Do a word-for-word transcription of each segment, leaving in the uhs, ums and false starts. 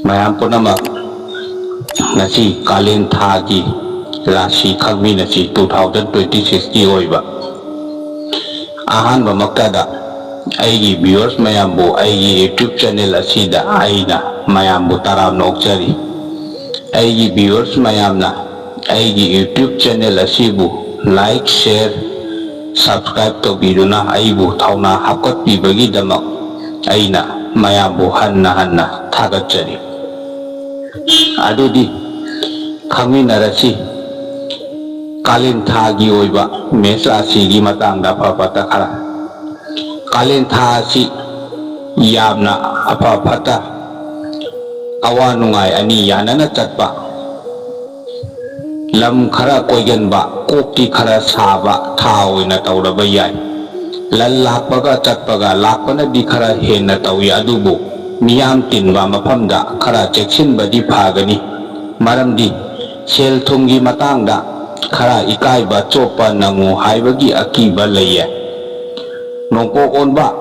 ꯃꯌꯥꯝ ꯄꯨꯝꯅꯃꯛ, ꯉꯁꯤ ꯀꯥꯂꯦꯟ ꯊꯥꯒꯤ ꯔꯥꯁꯤ ꯈꯪꯃꯤꯟꯅꯁꯤ꯫ Two thousand twenty six ꯀꯤ ꯑꯣꯏꯕ ꯑꯍꯥꯟꯕꯃꯛꯇꯗ ꯑꯩꯒꯤ viewers ꯃꯌꯥꯝꯕꯨ ꯑꯩꯒꯤ YouTube channel ꯑꯁꯤꯗ ꯑꯩꯅ ꯃꯌꯥꯝꯕꯨ ꯇꯔꯥꯝꯅ ꯑꯣꯛꯆꯔꯤ꯫ ꯑꯩꯒꯤ viewers ꯃꯌꯥꯝꯅ ꯑꯩꯒꯤ YouTube channel ꯑꯁꯤꯕꯨ like, share, subscribe ꯇꯧꯕꯤꯗꯨꯅ ꯑꯩꯕꯨ ꯊꯧꯅꯥ ꯍꯥꯞꯀꯠꯄꯤꯕꯒꯤꯗꯃꯛ ꯑꯩꯅ ꯃꯌꯥꯝꯕꯨ ꯍꯟꯅ ꯍꯟꯅ ꯊꯥꯒꯠꯆꯔꯤ꯫ ꯑꯗꯨꯗꯤ ꯈꯪꯃꯤꯟꯅꯔꯁꯤ ꯀꯥꯂꯦꯟ ꯊꯥꯒꯤ ꯑꯣꯏꯕ ꯃꯦꯁ ꯔꯥꯁꯤꯒꯤ ꯃꯇꯥꯡꯗ ꯑꯐ ꯐꯠꯇ ꯈꯔ꯫ ꯀꯥꯂꯦꯟ ꯊꯥ ꯑꯁꯤ ꯌꯥꯝꯅ ꯑꯐ ꯐꯠꯇ, ꯑꯋꯥ ꯅꯨꯡꯉꯥꯏ ꯑꯅꯤ ꯌꯥꯅꯅ ꯆꯠꯄ, ꯂꯝ ꯈꯔ ꯀꯣꯏꯒꯟꯕ, ꯀꯣꯛꯇꯤ ꯈꯔ ꯁꯥꯕ ꯊꯥ ꯑꯣꯏꯅ ꯇꯧꯔꯕ ꯌꯥꯏ꯫ ꯂꯟ ꯂꯥꯛꯄꯒ ꯆꯠꯄꯒ ꯂꯥꯛꯄꯅꯗꯤ ꯈꯔ ꯍꯦꯟꯅ ꯇꯧꯏ, ꯑꯗꯨꯕꯨ ꯃꯤꯌꯥꯝ ꯇꯤꯟꯕ ꯃꯐꯝꯗ ꯈꯔ ꯆꯦꯛꯁꯤꯟꯕꯗꯤ ꯐꯒꯅꯤ꯫ ꯃꯔꯝꯗꯤ ꯁꯦꯜ ꯊꯨꯝꯒꯤ ꯃꯇꯥꯡꯗ ꯈꯔ ꯏꯀꯥꯏꯕ ꯆꯣꯞꯄ ꯅꯪꯉꯨ ꯍꯥꯏꯕꯒꯤ ꯑꯀꯤꯕ ꯂꯩꯌꯦ꯫ ꯅꯣꯡꯄꯣꯛ ꯑꯣꯟꯕ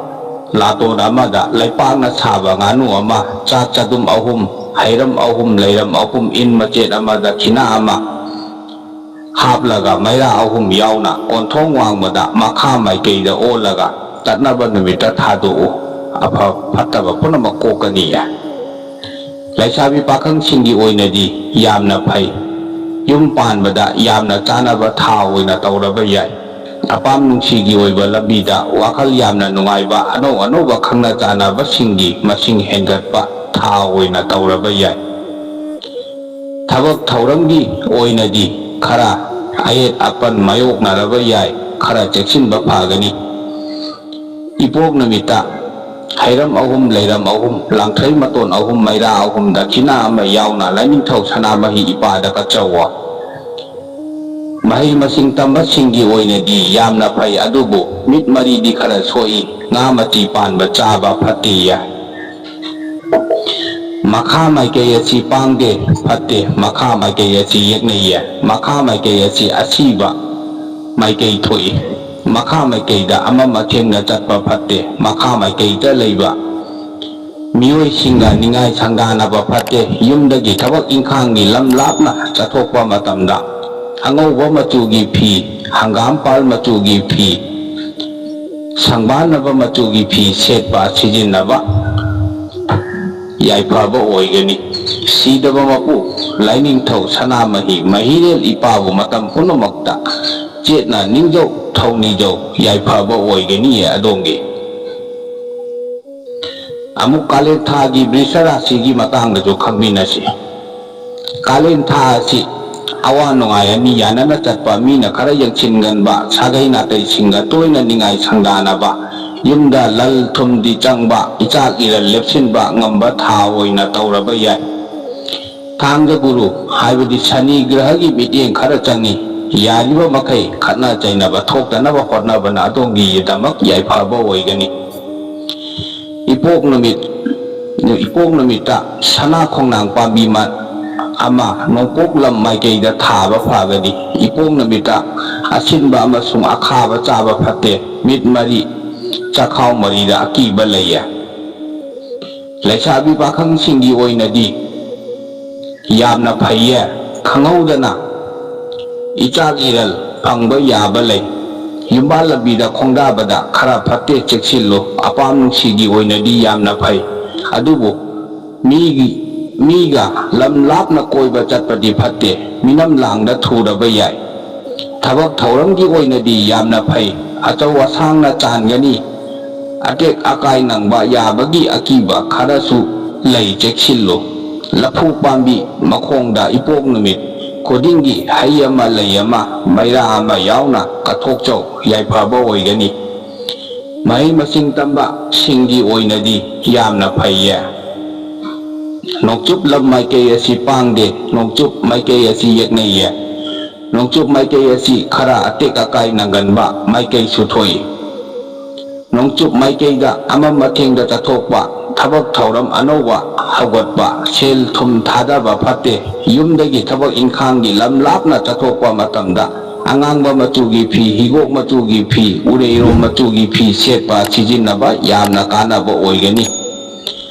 ꯂꯥꯇꯣꯟ ꯑꯃꯗ ꯂꯩꯄꯥꯛꯅ ꯁꯥꯕ ꯉꯥꯅꯨ ꯑꯃ, ꯆꯥꯛ ꯆꯗꯨꯝ ꯑꯍꯨꯝ, ꯍꯩꯔꯝ ꯑꯍꯨꯝ, ꯂꯩꯔꯝ ꯑꯍꯨꯝ, ꯏꯟ ꯃꯆꯦꯠ ꯑꯃ, ꯗꯈꯤꯅꯥ ꯑꯃ ꯍꯥꯞꯂꯒ ꯃꯩꯔꯥ ꯑꯍꯨꯝ ꯌꯥꯎꯅ ꯀꯣꯟꯊꯣꯡ ꯋꯥꯡꯃꯗ ꯃꯈꯥ ꯃꯥꯏꯀꯩꯗ ꯑꯣꯜꯂꯒ ꯇꯠꯅꯕ ꯅꯨꯃꯤꯠꯇ ꯊꯥꯗꯣꯛꯎ꯫ ꯑꯐ ꯐꯠꯇꯕ ꯄꯨꯝꯅꯃꯛ ꯀꯣꯛꯀꯅꯤꯌꯦ꯫ ꯂꯩꯁꯥꯕꯤ ꯄꯥꯈꯪꯁꯤꯡꯒꯤ ꯑꯣꯏꯅꯗꯤ ꯌꯥꯝꯅ ꯐꯩ꯫ ꯌꯨꯝ ꯄꯥꯟꯕꯗ ꯌꯥꯝꯅ ꯆꯥꯅꯕ ꯊꯥ ꯑꯣꯏꯅ ꯇꯧꯔꯕ ꯌꯥꯏ꯫ ꯑꯄꯥꯝ ꯅꯨꯡꯁꯤꯒꯤ ꯑꯣꯏꯕ ꯂꯝꯕꯤꯗ ꯋꯥꯈꯜ ꯌꯥꯝꯅ ꯅꯨꯡꯉꯥꯏꯕ, ꯑꯅꯧ ꯑꯅꯧꯕ ꯈꯪꯅ ꯆꯥꯟꯅꯕꯁꯤꯡꯒꯤ ꯃꯁꯤꯡ ꯍꯦꯟꯒꯠꯄ ꯊꯥ ꯑꯣꯏꯅ ꯇꯧꯔꯕ ꯌꯥꯏ꯫ ꯊꯕꯛ ꯊꯧꯔꯝꯒꯤ ꯑꯣꯏꯅꯗꯤ ꯈꯔ ꯑꯌꯦꯠ ꯑꯄꯟ ꯃꯥꯌꯣꯛꯅꯔꯕ ꯌꯥꯏ, ꯈꯔ ꯆꯦꯛꯁꯤꯟꯕ ꯐꯒꯅꯤ꯫ ꯏꯄꯣꯛ ꯅꯨꯃꯤꯠꯇ ꯍꯩꯔꯝ ꯑꯍꯨꯝ, ꯂꯩꯔꯝ ꯑꯍꯨꯝ, ꯂꯥꯡꯊ꯭ꯔꯩ ꯃꯇꯣꯟ ꯑꯍꯨꯝ, ꯃꯩꯔꯥ ꯑꯍꯨꯝ, ꯗꯈꯤꯅꯥ ꯑꯃ ꯌꯥꯎꯅ ꯂꯥꯏꯅꯤꯡꯊꯧ ꯁꯅꯥꯃꯍꯤ ꯏꯄꯥꯗ ꯀꯠꯆꯧꯋꯣ꯫ ꯃꯍꯩ ꯃꯁꯤꯡ ꯇꯝꯕꯁꯤꯡꯒꯤ ꯑꯣꯏꯅꯗꯤ ꯌꯥꯝꯅ ꯐꯩ, ꯑꯗꯨꯕꯨ ꯃꯤꯠ ꯃꯔꯤꯗꯤ ꯈꯔ ꯁꯣꯛꯏ, ꯉꯥ ꯃꯆꯤ ꯄꯥꯟꯕ ꯆꯥꯕ ꯐꯠꯇꯦꯌꯦ꯫ ꯃꯈꯥ ꯃꯥꯏꯀꯩ ꯑꯁꯤ ꯄꯥꯡꯗꯦ, ꯐꯠꯇꯦ, ꯃꯈꯥ ꯃꯥꯏꯀꯩ ꯑꯁꯤ ꯌꯦꯛꯅꯩꯌꯦ, ꯃꯈꯥ ꯃꯥꯏꯀꯩ ꯑꯁꯤ ꯑꯁꯤꯕ ꯃꯥꯏꯀꯩ ꯊꯣꯛꯏ꯫ ꯃꯈꯥ ꯃꯥꯏꯀꯩꯗ ꯑꯃ ꯃꯊꯦꯡꯅ ꯆꯠꯄ ꯐꯠꯇꯦ, ꯃꯈꯥ ꯃꯥꯏꯀꯩꯗ ꯂꯩꯕ ꯃꯤꯑꯣꯏꯁꯤꯡꯒ ꯅꯤꯡꯉꯥꯏ ꯁꯪꯗꯥꯅꯕ ꯐꯠꯇꯦ꯫ ꯌꯨꯝꯗꯒꯤ ꯊꯕꯛ ꯏꯪꯈꯥꯡꯒꯤ ꯂꯝ ꯂꯥꯞꯅ ꯆꯠꯊꯣꯛꯄ ꯃꯇꯝꯗ ꯑꯉꯧꯕ ꯃꯆꯨꯒꯤ ꯐꯤ, ꯍꯪꯒꯥꯝꯄꯥꯜ ꯃꯆꯨꯒꯤ ꯐꯤ, ꯁꯪꯕꯥꯟꯅꯕ ꯃꯆꯨꯒꯤ ꯐꯤ ꯁꯦꯠꯄ ꯁꯤꯖꯤꯟꯅꯕ ꯌꯥꯏꯐꯕ ꯑꯣꯏꯒꯅꯤ꯫ ꯁꯤꯗꯕ ꯃꯄꯨ ꯂꯥꯏꯅꯤꯡꯊꯧ ꯁꯅꯥꯃꯍꯤ ꯃꯍꯤꯔꯦꯜ ꯏꯄꯥꯕꯨ ꯃꯇꯝ ꯄꯨꯝꯅꯃꯛꯇ ꯆꯦꯠꯅ ꯅꯤꯡꯖꯧ ꯊꯧꯅꯤꯖꯧ, ꯌꯥꯏꯐꯕ ꯑꯣꯏꯒꯅꯤꯌꯦ ꯑꯗꯣꯝꯒꯤ꯫ ꯑꯃꯨꯛ ꯀꯥꯂꯦꯟ ꯊꯥꯒꯤ ꯕ꯭ꯔꯤꯁ ꯔꯥꯁꯤꯒꯤ ꯃꯇꯥꯡꯗꯁꯨ ꯈꯪꯃꯤꯟꯅꯁꯤ꯫ ꯀꯥꯂꯦꯟ ꯊꯥ ꯑꯁꯤ ꯑꯋꯥ ꯅꯨꯡꯉꯥꯏ ꯑꯅꯤ ꯌꯥꯅꯅ ꯆꯠꯄ, ꯃꯤꯅ ꯈꯔ ꯌꯦꯡꯁꯤꯟꯒꯟꯕ, ꯁꯥꯒꯩ ꯅꯥꯇꯩꯁꯤꯡꯒ ꯇꯣꯏꯅ ꯅꯤꯡꯉꯥꯏ ꯁꯪꯗꯥꯅꯕ, ꯌꯨꯝꯗ ꯂꯟ ꯊꯨꯝꯗꯤ ꯆꯪꯕ, ꯏꯆꯥꯛ ꯏꯔꯜ ꯂꯦꯞꯁꯤꯟꯕ ꯉꯝꯕ ꯊꯥ ꯑꯣꯏꯅ ꯇꯧꯔꯕ ꯌꯥꯏ꯫ ꯊꯥꯡꯖ ꯒꯨꯔꯨ ꯍꯥꯏꯕꯗꯤ ꯁꯅꯤ ꯒ꯭ꯔꯍꯒꯤ ꯃꯤꯠꯌꯦꯡ ꯈꯔ ꯆꯪꯏ꯫ ꯌꯥꯔꯤꯕ ꯃꯈꯩ ꯈꯠꯅ ꯆꯩꯅꯕ ꯊꯣꯛꯇꯅꯕ ꯍꯣꯠꯅꯕꯅ ꯑꯗꯣꯝꯒꯤꯗꯃꯛ ꯌꯥꯏꯐꯕ ꯑꯣꯏꯒꯅꯤ꯫ ꯏꯄꯣꯛ ꯅꯨꯃꯤꯠ, ꯏꯄꯣꯛ ꯅꯨꯃꯤꯠꯇ ꯁꯅꯥ ꯈꯣꯡꯅꯥꯡ ꯄꯥꯝꯕꯤ ꯃ-, ꯑꯃ ꯅꯣꯡꯄꯣꯛ ꯂꯝ ꯃꯥꯏꯀꯩꯗ ꯊꯥꯕ ꯐꯒꯅꯤ꯫ ꯏꯄꯣꯛ ꯅꯨꯃꯤꯠꯇ ꯑꯁꯤꯟꯕ ꯑꯃꯁꯨꯡ ꯑꯈꯥꯕ ꯆꯥꯕ ꯐꯠꯇꯦ꯫ ꯃꯤꯠ ꯃꯔꯤ, ꯆꯈꯥꯎ ꯃꯔꯤꯗ ꯑꯀꯤꯕ ꯂꯩꯌꯦ꯫ ꯂꯩꯁꯥꯕꯤ ꯄꯥꯈꯪꯁꯤꯡꯒꯤ ꯑꯣꯏꯅꯗꯤ ꯌꯥꯝꯅ ꯐꯩꯌꯦ꯫ ꯈꯪꯍꯧꯗꯅ ꯏꯆꯥꯛ ꯏꯔꯜ ꯐꯪꯕ ꯌꯥꯕ ꯂꯩ꯫ ꯌꯨꯝꯕꯥꯜ ꯂꯝꯕꯤꯗ ꯈꯣꯡꯗꯥꯕꯗ ꯈꯔ ꯐꯠꯇꯦ, ꯆꯦꯛꯁꯤꯜꯂꯨ꯫ ꯑꯄꯥꯝ ꯅꯨꯡꯁꯤꯒꯤ ꯑꯣꯏꯅꯗꯤ ꯌꯥꯝꯅ ꯐꯩ, ꯑꯗꯨꯕꯨ ꯃꯤꯒꯤ, ꯃꯤꯒ ꯂꯝ ꯂꯥꯞꯅ ꯀꯣꯏꯕ ꯆꯠꯄꯗꯤ ꯐꯠꯇꯦ, ꯃꯤꯅꯝ ꯂꯥꯡꯗ ꯊꯨꯔꯕ ꯌꯥꯏ꯫ ꯊꯕꯛ ꯊꯧꯔꯝꯒꯤ ꯑꯣꯏꯅꯗꯤ ꯌꯥꯝꯅ ꯐꯩ, ꯑꯆꯧ ꯑꯁꯥꯡꯅ ꯆꯥꯟꯒꯅꯤ꯫ ꯑꯇꯦꯛ ꯑꯀꯥꯏ ꯅꯪꯕ ꯌꯥꯕꯒꯤ ꯑꯀꯤꯕ ꯈꯔꯁꯨ ꯂꯩ, ꯆꯦꯛꯁꯤꯜꯂꯨ꯫ ꯂꯐꯨ ꯄꯥꯝꯕꯤ ꯃꯈꯣꯡꯗ ꯏꯄꯣꯛ ꯅꯨꯃꯤꯠ ꯈꯨꯗꯤꯡꯒꯤ ꯍꯩ ꯑꯃ ꯂꯩ ꯑꯃ ꯃꯩꯔꯥ ꯑꯃ ꯌꯥꯎꯅ ꯀꯠꯊꯣꯛꯆꯧ, ꯌꯥꯏꯐꯕ ꯑꯣꯏꯒꯅꯤ꯫ ꯃꯍꯩ ꯃꯁꯤꯡ ꯇꯝꯕꯁꯤꯡꯒꯤ ꯑꯣꯏꯅꯗꯤ ꯌꯥꯝꯅ ꯐꯩꯌꯦ꯫ ꯅꯣꯡꯆꯨꯞ ꯂꯝ ꯃꯥꯏꯀꯩ ꯑꯁꯤ ꯄꯥꯡꯗꯦ, ꯅꯣꯡꯆꯨꯞ ꯃꯥꯏꯀꯩ ꯑꯁꯤ ꯌꯦꯛꯅꯩꯌꯦ꯫ ꯅꯣꯡꯆꯨꯞ ꯃꯥꯏꯀꯩ ꯑꯁꯤ ꯈꯔ ꯑꯇꯦꯛ ꯑꯀꯥꯏ ꯅꯪꯒꯟꯕ ꯃꯥꯏꯀꯩꯁꯨ ꯊꯣꯛꯏ꯫ ꯅꯣꯡꯆꯨꯞ ꯃꯥꯏꯀꯩꯗ ꯑꯃꯝ ꯑꯊꯦꯡꯗ ꯆꯠꯊꯣꯛꯄ, ꯊꯕꯛ ꯊꯧꯔꯝ ꯑꯅꯧꯕ ꯍꯧꯒꯠꯄ, ꯁꯦꯜ ꯊꯨꯝ ꯊꯥꯗꯕ ꯐꯠꯇꯦ꯫ ꯌꯨꯝꯗꯒꯤ ꯊꯕꯛ ꯏꯪꯈꯥꯡꯒꯤ ꯂꯝ ꯂꯥꯞꯅ ꯆꯠꯊꯣꯛꯄ ꯃꯇꯝꯗ ꯑꯉꯥꯡꯕ ꯃꯆꯨꯒꯤ ꯐꯤ, ꯍꯤꯒꯣꯛ ꯃꯆꯨꯒꯤ ꯐꯤ, ꯎꯔꯩꯔꯣꯝ ꯃꯆꯨꯒꯤ ꯐꯤ ꯁꯦꯠꯄ ꯁꯤꯖꯤꯟꯅꯕ ꯌꯥꯝꯅ ꯀꯥꯟꯅꯕ ꯑꯣꯏꯒꯅꯤ꯫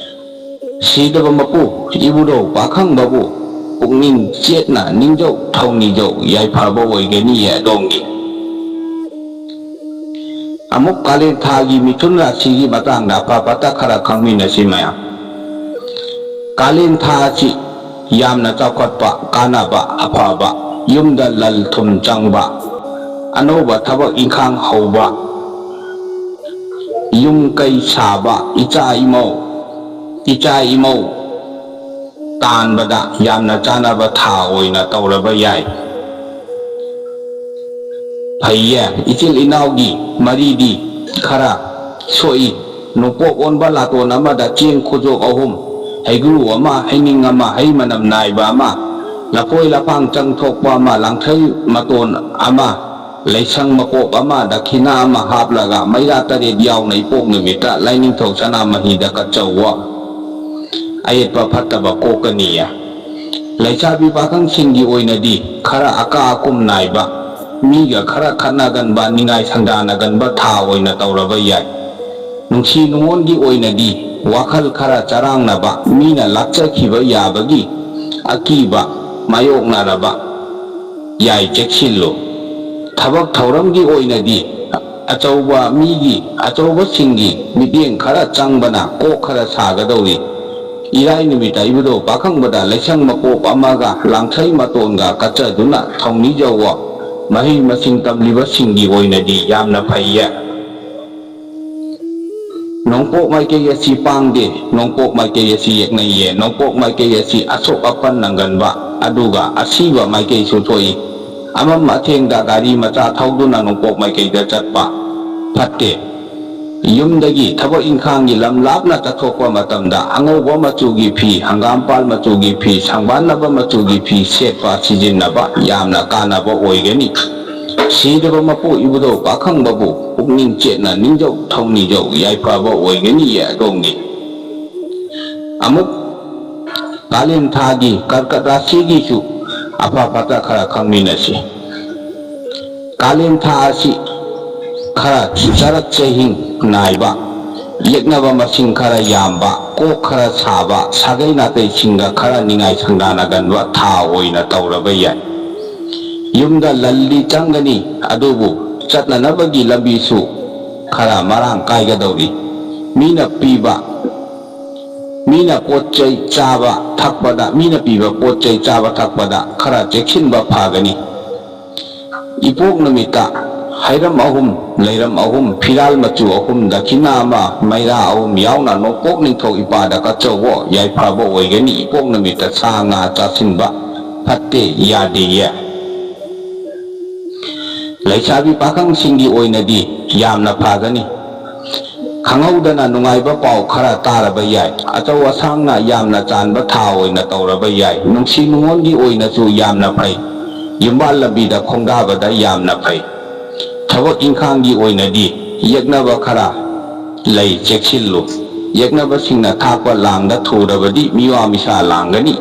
ꯁꯤꯗꯕ ꯃꯄꯨ ꯏꯕꯨꯙꯧ ꯄꯥꯈꯪꯕꯕꯨ ꯄꯨꯛꯅꯤꯡ ꯆꯦꯠꯅ ꯅꯤꯡꯖꯧ, ꯊꯧꯅꯤꯖꯧ, ꯌꯥꯏꯐꯕ ꯑꯣꯏꯒꯅꯤꯌꯦ ꯑꯗꯣꯝꯒꯤ꯫ ꯑꯃꯨꯛ ꯀꯥꯂꯦꯟ ꯊꯥꯒꯤ ꯃꯤꯊꯨꯟ ꯔꯥꯁꯤꯒꯤ ꯃꯇꯥꯡꯗ ꯑꯐ ꯐꯠꯇ ꯈꯔ ꯈꯪꯃꯤꯟꯅꯁꯤ ꯃꯌꯥꯝ꯫ ꯀꯥꯂꯦꯟ ꯊꯥ ꯑꯁꯤ ꯌꯥꯝꯅ ꯆꯥꯎꯈꯠꯄ, ꯀꯥꯟꯅꯕ, ꯑꯐꯕ, ꯌꯨꯝꯗ ꯂꯟ ꯊꯨꯝ ꯆꯪꯕ, ꯑꯅꯧꯕ ꯊꯕꯛ ꯏꯪꯈꯥꯡ ꯍꯧꯕ, ꯌꯨꯝ ꯀꯩ ꯁꯥꯕ, ꯏꯆꯥ ꯏꯃꯧ, ꯏꯆꯥ ꯏꯃꯧ ꯇꯥꯟꯕꯗ ꯌꯥꯝꯅ ꯆꯥꯅꯕ ꯊꯥ ꯑꯣꯏꯅ ꯇꯧꯔꯕ ꯌꯥꯏ꯫ ꯐꯩꯌꯦ, ꯏꯆꯤꯜ ꯏꯅꯥꯎꯒꯤ ꯃꯔꯤꯗꯤ ꯈꯔ ꯁꯣꯛꯏ꯫ ꯅꯣꯡꯄꯣꯛ ꯑꯣꯟꯕ ꯂꯥꯇꯣꯟ ꯑꯃꯗ ꯆꯦꯡ ꯈꯨꯖꯣꯛ ꯑꯍꯨꯝ, ꯍꯩꯒ꯭ꯔꯨ ꯑꯃ, ꯍꯩꯅꯤꯡ ꯑꯃ, ꯍꯩ ꯃꯅꯝ ꯅꯥꯏꯕ ꯑꯃ, ꯂꯐꯣꯏ ꯂꯐꯥꯡ ꯆꯪ ꯊꯣꯛꯄ ꯑꯃ, ꯂꯥꯡꯊꯩ ꯃꯇꯣꯟ ꯑꯃ, ꯂꯩꯁꯪ ꯃꯀꯣꯛ ꯑꯃ, ꯗꯈꯤꯅꯥ ꯑꯃ ꯍꯥꯞꯂꯒ ꯃꯩꯔꯥ ꯇꯔꯦꯠ ꯌꯥꯎꯅ ꯏꯄꯣꯛ ꯅꯨꯃꯤꯠꯇ ꯂꯥꯏꯅꯤꯡꯊꯧ ꯁꯅꯥꯃꯍꯤꯗ ꯀꯠꯆꯧꯋꯣ꯫ ꯑꯌꯦꯠꯄ ꯐꯠꯇꯕ ꯀꯣꯛꯀꯅꯤꯌꯦ꯫ ꯂꯩꯁꯥꯕꯤ ꯄꯥꯈꯪꯁꯤꯡꯒꯤ ꯑꯣꯏꯅꯗꯤ ꯈꯔ ꯑꯀꯥ ꯑꯀꯨꯝ ꯅꯥꯏꯕ, ꯃꯤꯒ ꯈꯔ ꯈꯠꯅꯒꯟꯕ, ꯅꯤꯡꯉꯥꯏ ꯁꯪꯗꯥꯅꯒꯟꯕ ꯊꯥ ꯑꯣꯏꯅ ꯇꯧꯔꯕ ꯌꯥꯏ꯫ ꯅꯨꯡꯁꯤ ꯅꯨꯡꯉꯣꯟꯒꯤ ꯑꯣꯏꯅꯗꯤ ꯋꯥꯈꯜ ꯈꯔ ꯆꯔꯥꯡꯅꯕ, ꯃꯤꯅ ꯂꯥꯛꯆꯈꯤꯕ ꯌꯥꯕꯒꯤ ꯑꯀꯤꯕ ꯃꯥꯌꯣꯛꯅꯔꯕ ꯌꯥꯏ, ꯆꯦꯛꯁꯤꯜꯂꯨ꯫ ꯊꯕꯛ ꯊꯧꯔꯝꯒꯤ ꯑꯣꯏꯅꯗꯤ ꯑꯆꯧꯕ ꯃꯤꯒꯤ, ꯑꯆꯧꯕꯁꯤꯡꯒꯤ ꯃꯤꯠꯌꯦꯡ ꯈꯔ ꯆꯪꯕꯅ ꯀꯣꯛ ꯈꯔ ꯁꯥꯒꯗꯧꯔꯤ꯫ ꯏꯔꯥꯏ ꯅꯨꯃꯤꯠꯇ ꯏꯕꯨꯙꯧ ꯄꯥꯈꯪꯕꯗ ꯂꯩꯁꯪ ꯃꯀꯣꯛ ꯑꯃꯒ ꯂꯥꯡꯊꯩ ꯃꯇꯣꯟꯒ ꯀꯠꯆꯗꯨꯅ ꯊꯧꯅꯤꯖꯧꯋꯣ꯫ ꯃꯍꯩ ꯃꯁꯤꯡ ꯇꯝꯂꯤꯕꯁꯤꯡꯒꯤ ꯑꯣꯏꯅꯗꯤ ꯌꯥꯝꯅ ꯐꯩꯌꯦ꯫ ꯅꯣꯡꯄꯣꯛ ꯃꯥꯏꯀꯩ ꯑꯁꯤ ꯄꯥꯡꯗꯦ, ꯅꯣꯡꯄꯣꯛ ꯃꯥꯏꯀꯩ ꯑꯁꯤ ꯌꯦꯛꯅꯩꯌꯦ, ꯅꯣꯡꯄꯣꯛ ꯃꯥꯏꯀꯩ ꯑꯁꯤ ꯑꯁꯣꯛ ꯑꯄꯟ ꯅꯪꯒꯟꯕ, ꯑꯗꯨꯒ ꯑꯁꯤꯕ ꯃꯥꯏꯀꯩꯁꯨ ꯊꯣꯛꯏ꯫ ꯑꯃꯝ ꯑꯊꯦꯡꯗ ꯒꯥꯔꯤ ꯃꯆꯥ ꯊꯧꯗꯨꯅ ꯅꯣꯡꯄꯣꯛ ꯃꯥꯏꯀꯩꯗ ꯆꯠꯄ ꯐꯠꯇꯦ꯫ ꯌꯨꯝꯗꯒꯤ ꯊꯕꯛ ꯏꯪꯈꯥꯡꯒꯤ ꯂꯝ ꯂꯥꯞꯅ ꯆꯠꯊꯣꯛꯄ ꯃꯇꯝꯗ ꯑꯉꯧꯕ ꯃꯆꯨꯒꯤ ꯐꯤ, ꯍꯪꯒꯥꯝꯄꯥꯜ ꯃꯆꯨꯒꯤ ꯐꯤ, ꯁꯪꯕꯥꯟꯅꯕ ꯃꯆꯨꯒꯤ ꯐꯤ ꯁꯦꯠꯄ ꯁꯤꯖꯤꯟꯅꯕ ꯌꯥꯝꯅ ꯀꯥꯟꯅꯕ ꯑꯣꯏꯒꯅꯤ꯫ ꯁꯤꯗꯕ ꯃꯄꯨ ꯏꯕꯨꯙꯧ ꯄꯥꯈꯪꯕꯕꯨ ꯄꯨꯛꯅꯤꯡ ꯆꯦꯠꯅ ꯅꯤꯡꯖꯧ ꯊꯧꯅꯤꯖꯧ ꯌꯥꯏꯐꯕ ꯑꯣꯏꯒꯅꯤꯌꯦ ꯑꯗꯣꯝꯒꯤ꯫ ꯑꯃꯨꯛ ꯀꯥꯂꯦꯟ ꯊꯥꯒꯤ ꯀꯔꯀꯠ ꯔꯥꯁꯤꯒꯤꯁꯨ ꯑꯐ ꯐꯠꯇ ꯈꯔ ꯈꯪꯃꯤꯟꯅꯁꯤ꯫ ꯀꯥꯂꯦꯟ ꯊꯥ ꯑꯁꯤ ꯈꯔ ꯆꯔꯛ ꯆꯍꯤꯡ ꯅꯥꯏꯕ, ꯌꯦꯛꯅꯕ ꯃꯁꯤꯡ ꯈꯔ ꯌꯥꯝꯕ, ꯀꯣꯛ ꯈꯔ ꯁꯥꯕ, ꯁꯥꯒꯩ ꯅꯥꯇꯩꯁꯤꯡꯒ ꯈꯔ ꯅꯤꯡꯉꯥꯏ ꯁꯪꯗꯥꯅꯒꯟꯕ ꯊꯥ ꯑꯣꯏꯅ ꯇꯧꯔꯕ ꯌꯥꯏ꯫ ꯌꯨꯝꯗ ꯂꯟꯗꯤ ꯆꯪꯒꯅꯤ, ꯑꯗꯨꯕꯨ ꯆꯠꯅꯅꯕꯒꯤ ꯂꯝꯕꯤꯁꯨ ꯈꯔ ꯃꯔꯥꯡ ꯀꯥꯏꯒꯗꯧꯔꯤ꯫ ꯃꯤꯅ ꯄꯤꯕ, ꯃꯤꯅ ꯄꯣꯠ ꯆꯩ ꯆꯥꯕ ꯊꯛꯄꯗ, ꯃꯤꯅ ꯄꯤꯕ ꯄꯣꯠ ꯆꯩ ꯆꯥꯕ ꯊꯛꯄꯗ ꯈꯔ ꯆꯦꯛꯁꯤꯟꯕ ꯐꯒꯅꯤ꯫ ꯏꯄꯣꯛ ꯅꯨꯃꯤꯠꯇ ꯍꯩꯔꯝ ꯑꯍꯨꯝ, ꯂꯩꯔꯝ ꯑꯍꯨꯝ, ꯐꯤꯔꯥꯜ ꯃꯆꯨ ꯑꯍꯨꯝ, ꯗꯈꯤꯅꯥ ꯑꯃ, ꯃꯩꯔꯥ ꯑꯍꯨꯝ ꯌꯥꯎꯅ ꯅꯣꯡꯄꯣꯛ ꯅꯤꯡꯊꯧ ꯏꯄꯥꯗ ꯀꯠꯆꯧꯋꯣ꯫ ꯌꯥꯏꯐꯕ ꯑꯣꯏꯒꯅꯤ꯫ ꯏꯄꯣꯛ ꯅꯨꯃꯤꯠꯇ ꯁꯥ ꯉꯥ ꯆꯥꯁꯤꯟꯕ ꯐꯠꯇꯦ, ꯌꯥꯗꯦꯌꯦ꯫ ꯂꯩꯁꯥꯕꯤ ꯄꯥꯈꯪꯁꯤꯡꯒꯤ ꯑꯣꯏꯅꯗꯤ ꯌꯥꯝꯅ ꯐꯒꯅꯤ꯫ ꯈꯪꯍꯧꯗꯅ ꯅꯨꯡꯉꯥꯏꯕ ꯄꯥꯎ ꯈꯔ ꯇꯥꯔꯕ ꯌꯥꯏ꯫ ꯑꯆꯧ ꯑꯁꯥꯡꯅ ꯌꯥꯝꯅ ꯆꯥꯟꯕ ꯊꯥ ꯑꯣꯏꯅ ꯇꯧꯔꯕ ꯌꯥꯏ꯫ ꯅꯨꯡꯁꯤ ꯅꯨꯡꯉꯣꯟꯒꯤ ꯑꯣꯏꯅꯁꯨ ꯌꯥꯝꯅ ꯐꯩ꯫ ꯌꯨꯝꯕꯥꯜ ꯂꯝꯕꯤꯗ ꯈꯣꯡꯗꯥꯕꯗ ꯌꯥꯝꯅ ꯐꯩ꯫ ꯊꯕꯛ ꯏꯪꯈꯥꯡꯒꯤ ꯑꯣꯏꯅꯗꯤ ꯌꯦꯛꯅꯕ ꯈꯔ ꯂꯩ, ꯆꯦꯛꯁꯤꯜꯂꯨ꯫ ꯌꯦꯛꯅꯕꯁꯤꯡꯅ ꯊꯥꯛꯄ ꯂꯥꯡꯗ ꯊꯨꯔꯕꯗꯤ ꯃꯤꯋꯥ ꯃꯤꯁꯥ ꯂꯥꯡꯒꯅꯤ꯫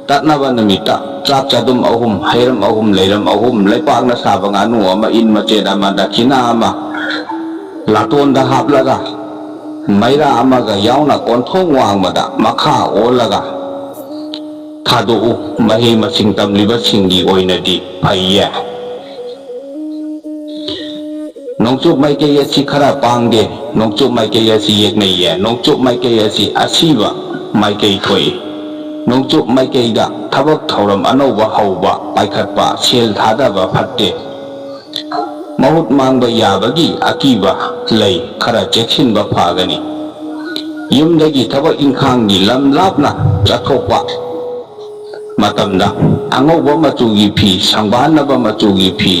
ꯇꯠꯅꯕ ꯅꯨꯃꯤꯠꯇ ꯆꯥꯛ ꯆꯗꯨꯝ ꯑꯍꯨꯝ, ꯍꯩꯔꯝ ꯑꯍꯨꯝ, ꯂꯩꯔꯝ ꯑꯍꯨꯝ, ꯂꯩꯄꯥꯛꯅ ꯁꯥꯕ ꯉꯥꯅꯨ ꯑꯃ, ꯏꯟ ꯃꯆꯦꯠ ꯑꯃ, ꯗꯈꯤꯅꯥ ꯑꯃ ꯂꯥꯇꯣꯟꯗ ꯍꯥꯞꯂꯒ ꯃꯩꯔꯥ ꯑꯃꯒ ꯌꯥꯎꯅ ꯀꯣꯟꯊꯣꯡ ꯋꯥꯡꯃꯗ ꯃꯈꯥ ꯑꯣꯜꯂꯒ ꯊꯥꯗꯣꯛꯎ꯫ ꯃꯍꯩ ꯃꯁꯤꯡ ꯇꯝꯂꯤꯕꯁꯤꯡꯒꯤ ꯑꯣꯏꯅꯗꯤ ꯐꯩꯌꯦ꯫ ꯅꯣꯡꯆꯨꯞ ꯃꯥꯏꯀꯩ ꯑꯁꯤ ꯈꯔ ꯄꯥꯡꯗꯦ꯫ ꯅꯣꯡꯆꯨꯞ ꯃꯥꯏꯀꯩ ꯑꯁꯤ ꯌꯦꯛꯅꯩꯌꯦ꯫ ꯅꯣꯡꯆꯨꯞ ꯃꯥꯏꯀꯩ ꯑꯁꯤ ꯑꯁꯤꯕ ꯃꯥꯏꯀꯩ ꯊꯣꯛꯏ꯫ ꯅꯣꯡꯆꯨꯞ ꯃꯥꯏꯀꯩꯗ ꯊꯕꯛ ꯊꯧꯔꯝ ꯑꯅꯧꯕ ꯍꯧꯕ, ꯄꯥꯏꯈꯠꯄ, ꯁꯦꯜ ꯊꯥꯗꯕ ꯐꯠꯇꯦ꯫ ꯃꯍꯨꯠ ꯃꯥꯡꯕ ꯌꯥꯕꯒꯤ ꯑꯀꯤꯕ ꯂꯩ꯫ ꯈꯔ ꯆꯦꯛꯁꯤꯟꯕ ꯐꯒꯅꯤ꯫ ꯌꯨꯝꯗꯒꯤ ꯊꯕꯛ ꯏꯪꯈꯥꯡꯒꯤ ꯂꯝ ꯂꯥꯞꯅ ꯆꯠꯊꯣꯛꯄ ꯃꯇꯝꯗ ꯑꯉꯧꯕ ꯃꯆꯨꯒꯤ ꯐꯤ, ꯁꯪꯕꯥꯟꯅꯕ ꯃꯆꯨꯒꯤ ꯐꯤ,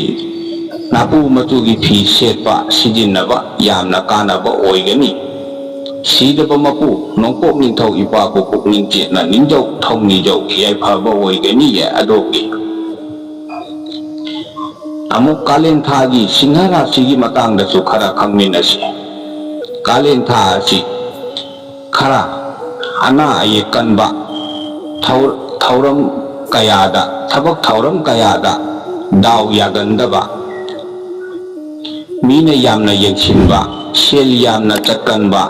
ꯅꯥꯄꯨ ꯃꯆꯨꯒꯤ ꯐꯤ ꯁꯦꯠꯄ, ꯁꯤꯖꯤꯟꯅꯕ ꯌꯥꯝꯅ ꯀꯥꯟꯅꯕ ꯑꯣꯏꯒꯅꯤ꯫ ꯁꯤꯗꯕ ꯃꯄꯨ ꯅꯣꯡꯄꯣꯛ ꯅꯤꯡꯊꯧ ꯏꯄꯥꯕꯨ ꯄꯨꯛꯅꯤꯡ ꯆꯦꯠꯅ ꯅꯤꯡꯖꯧ, ꯊꯧꯅꯤꯖꯧ, ꯌꯥꯏꯐꯕ ꯑꯣꯏꯒꯅꯤꯌꯦ ꯑꯗꯣꯝꯒꯤ꯫ ꯑꯃꯨꯛ ꯀꯥꯂꯦꯟ ꯊꯥꯒꯤ ꯁꯤꯡꯍ ꯔꯥꯁꯤꯒꯤ ꯃꯇꯥꯡꯗꯁꯨ ꯈꯔ ꯈꯪꯃꯤꯟꯅꯁꯤ꯫ ꯀꯥꯂꯦꯟ ꯊꯥ ꯑꯁꯤ ꯈꯔ ꯑꯅꯥ ꯑꯌꯦꯛ ꯀꯟꯕ, ꯊꯧ-, ꯊꯧꯔꯝ ꯀꯌꯥꯗ, ꯊꯕꯛ ꯊꯧꯔꯝ ꯀꯌꯥꯗ ꯗꯥꯎ ꯌꯥꯒꯟꯗꯕ, ꯃꯤꯅ ꯌꯥꯝꯅ ꯌꯦꯡꯁꯤꯟꯕ, ꯁꯦꯜ ꯌꯥꯝꯅ ꯆꯠꯀꯟꯕ,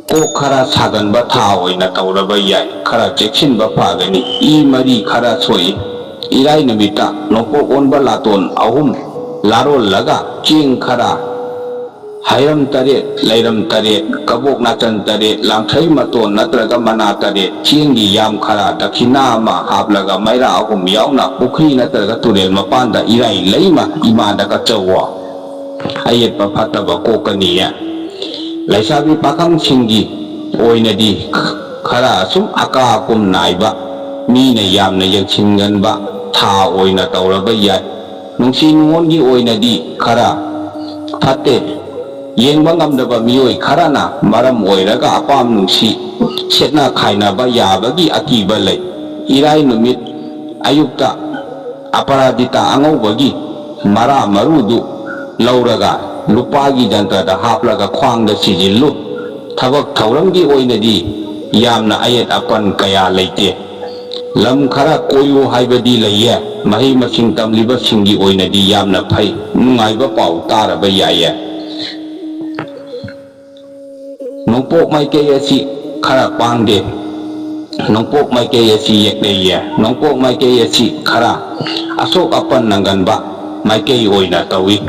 ꯀꯣꯛ ꯈꯔ ꯁꯥꯒꯟꯕ ꯊꯥ ꯑꯣꯏꯅ ꯇꯧꯔꯕ ꯌꯥꯏ꯫ ꯈꯔ ꯆꯦꯛꯁꯤꯟꯕ ꯐꯒꯅꯤ꯫ ꯏ ꯃꯔꯤ ꯈꯔ ꯁꯣꯛꯏ꯫ ꯏꯔꯥꯏ ꯅꯨꯃꯤꯠꯇ ꯅꯣꯡꯄꯣꯛ ꯑꯣꯟꯕ ꯂꯥꯇꯣꯟ ꯑꯍꯨꯝ ꯂꯥꯔꯣꯜꯂꯒ ꯆꯦꯡ ꯈꯔ, ꯍꯩꯔꯝ ꯇꯔꯦꯠ, ꯂꯩꯔꯝ ꯇꯔꯦꯠ, ꯀꯕꯣꯛ ꯅꯥꯆꯟ ꯇꯔꯦꯠ, ꯂꯥꯡꯊ꯭ꯔꯩ ꯃꯇꯣꯟ ꯅꯠꯇ꯭ꯔꯒ ꯃꯅꯥ ꯇꯔꯦꯠ, ꯆꯦꯡꯒꯤ ꯌꯥꯝ ꯈꯔ, ꯗꯈꯤꯅꯥ ꯑꯃ ꯍꯥꯞꯂꯒ ꯃꯩꯔꯥ ꯑꯍꯨꯝ ꯌꯥꯎꯅ ꯄꯨꯈ꯭ꯔꯤ ꯅꯠꯇ꯭ꯔꯒ ꯇꯨꯔꯦꯜ ꯃꯄꯥꯟꯗ ꯏꯔꯥꯏ ꯂꯩꯃ ꯏꯃꯥꯗ ꯀꯠꯆꯧꯋꯣ꯫ ꯑꯌꯦꯠꯄ ꯐꯠꯇꯕ ꯀꯣꯛꯀꯅꯤꯌꯦ꯫ ꯂꯩꯁꯥꯕꯤ ꯄꯥꯈꯪꯁꯤꯡꯒꯤ ꯑꯣꯏꯅꯗꯤ ꯈꯔ ꯑꯁꯨꯝ ꯑꯀꯥ ꯑꯀꯨꯝ ꯅꯥꯏꯕ, ꯃꯤꯅ ꯌꯥꯝꯅ ꯌꯦꯡꯁꯤꯟꯒꯟꯕ ꯊꯥ ꯑꯣꯏꯅ ꯇꯧꯔꯕ ꯌꯥꯏ꯫ ꯅꯨꯡꯁꯤ ꯅꯨꯡꯉꯣꯟꯒꯤ ꯑꯣꯏꯅꯗꯤ ꯈꯔ ꯐꯠꯇꯦ꯫ ꯌꯦꯡꯕ ꯉꯝꯗꯕ ꯃꯤꯑꯣꯏ ꯈꯔꯅ ꯃꯔꯝ ꯑꯣꯏꯔꯒ ꯑꯄꯥꯝ ꯅꯨꯡꯁꯤ ꯁꯦꯠꯅ ꯈꯥꯏꯅꯕ ꯌꯥꯕꯒꯤ ꯑꯀꯤꯕ ꯂꯩ꯫ ꯏꯔꯥꯏ ꯅꯨꯃꯤꯠ ꯑꯌꯨꯛꯇ ꯑꯄꯔꯥꯖꯤꯇꯥ ꯑꯉꯧꯕꯒꯤ ꯃꯔꯥ ꯃꯔꯨꯗꯨ ꯂꯧꯔꯒ ꯂꯨꯄꯥꯒꯤ ꯖꯟꯇ꯭ꯔꯗ ꯍꯥꯞꯂꯒ ꯈ꯭ꯋꯥꯡꯗ ꯁꯤꯖꯤꯜꯂꯨ꯫ ꯊꯕꯛ ꯊꯧꯔꯝꯒꯤ ꯑꯣꯏꯅꯗꯤ ꯌꯥꯝꯅ ꯑꯌꯦꯠ ꯑꯄꯟ ꯀꯌꯥ ꯂꯩꯇꯦ꯫ ꯂꯝ ꯈꯔ ꯀꯣꯏꯌꯨ ꯍꯥꯏꯕꯗꯤ ꯂꯩꯌꯦ꯫ ꯃꯍꯩ ꯃꯁꯤꯡ ꯇꯝꯂꯤꯕꯁꯤꯡꯒꯤ ꯑꯣꯏꯅꯗꯤ ꯌꯥꯝꯅ ꯐꯩ꯫ ꯅꯨꯡꯉꯥꯏꯕ ꯄꯥꯎ ꯇꯥꯔꯕ ꯌꯥꯏꯌꯦ꯫ ꯅꯣꯡꯄꯣꯛ ꯃꯥꯏꯀꯩ ꯑꯁꯤ ꯈꯔ ꯄꯥꯡꯗꯦ꯫ ꯅꯣꯡꯄꯣꯛ ꯃꯥꯏꯀꯩ ꯑꯁꯤ ꯌꯦꯛꯅꯩꯌꯦ꯫ ꯅꯣꯡꯄꯣꯛ ꯃꯥꯏꯀꯩ ꯑꯁꯤ ꯈꯔ ꯑꯁꯣꯛ ꯑꯄꯟ ꯅꯪꯒꯟꯕ ꯃꯥꯏꯀꯩ ꯑꯣꯏꯅ ꯇꯧꯏ꯫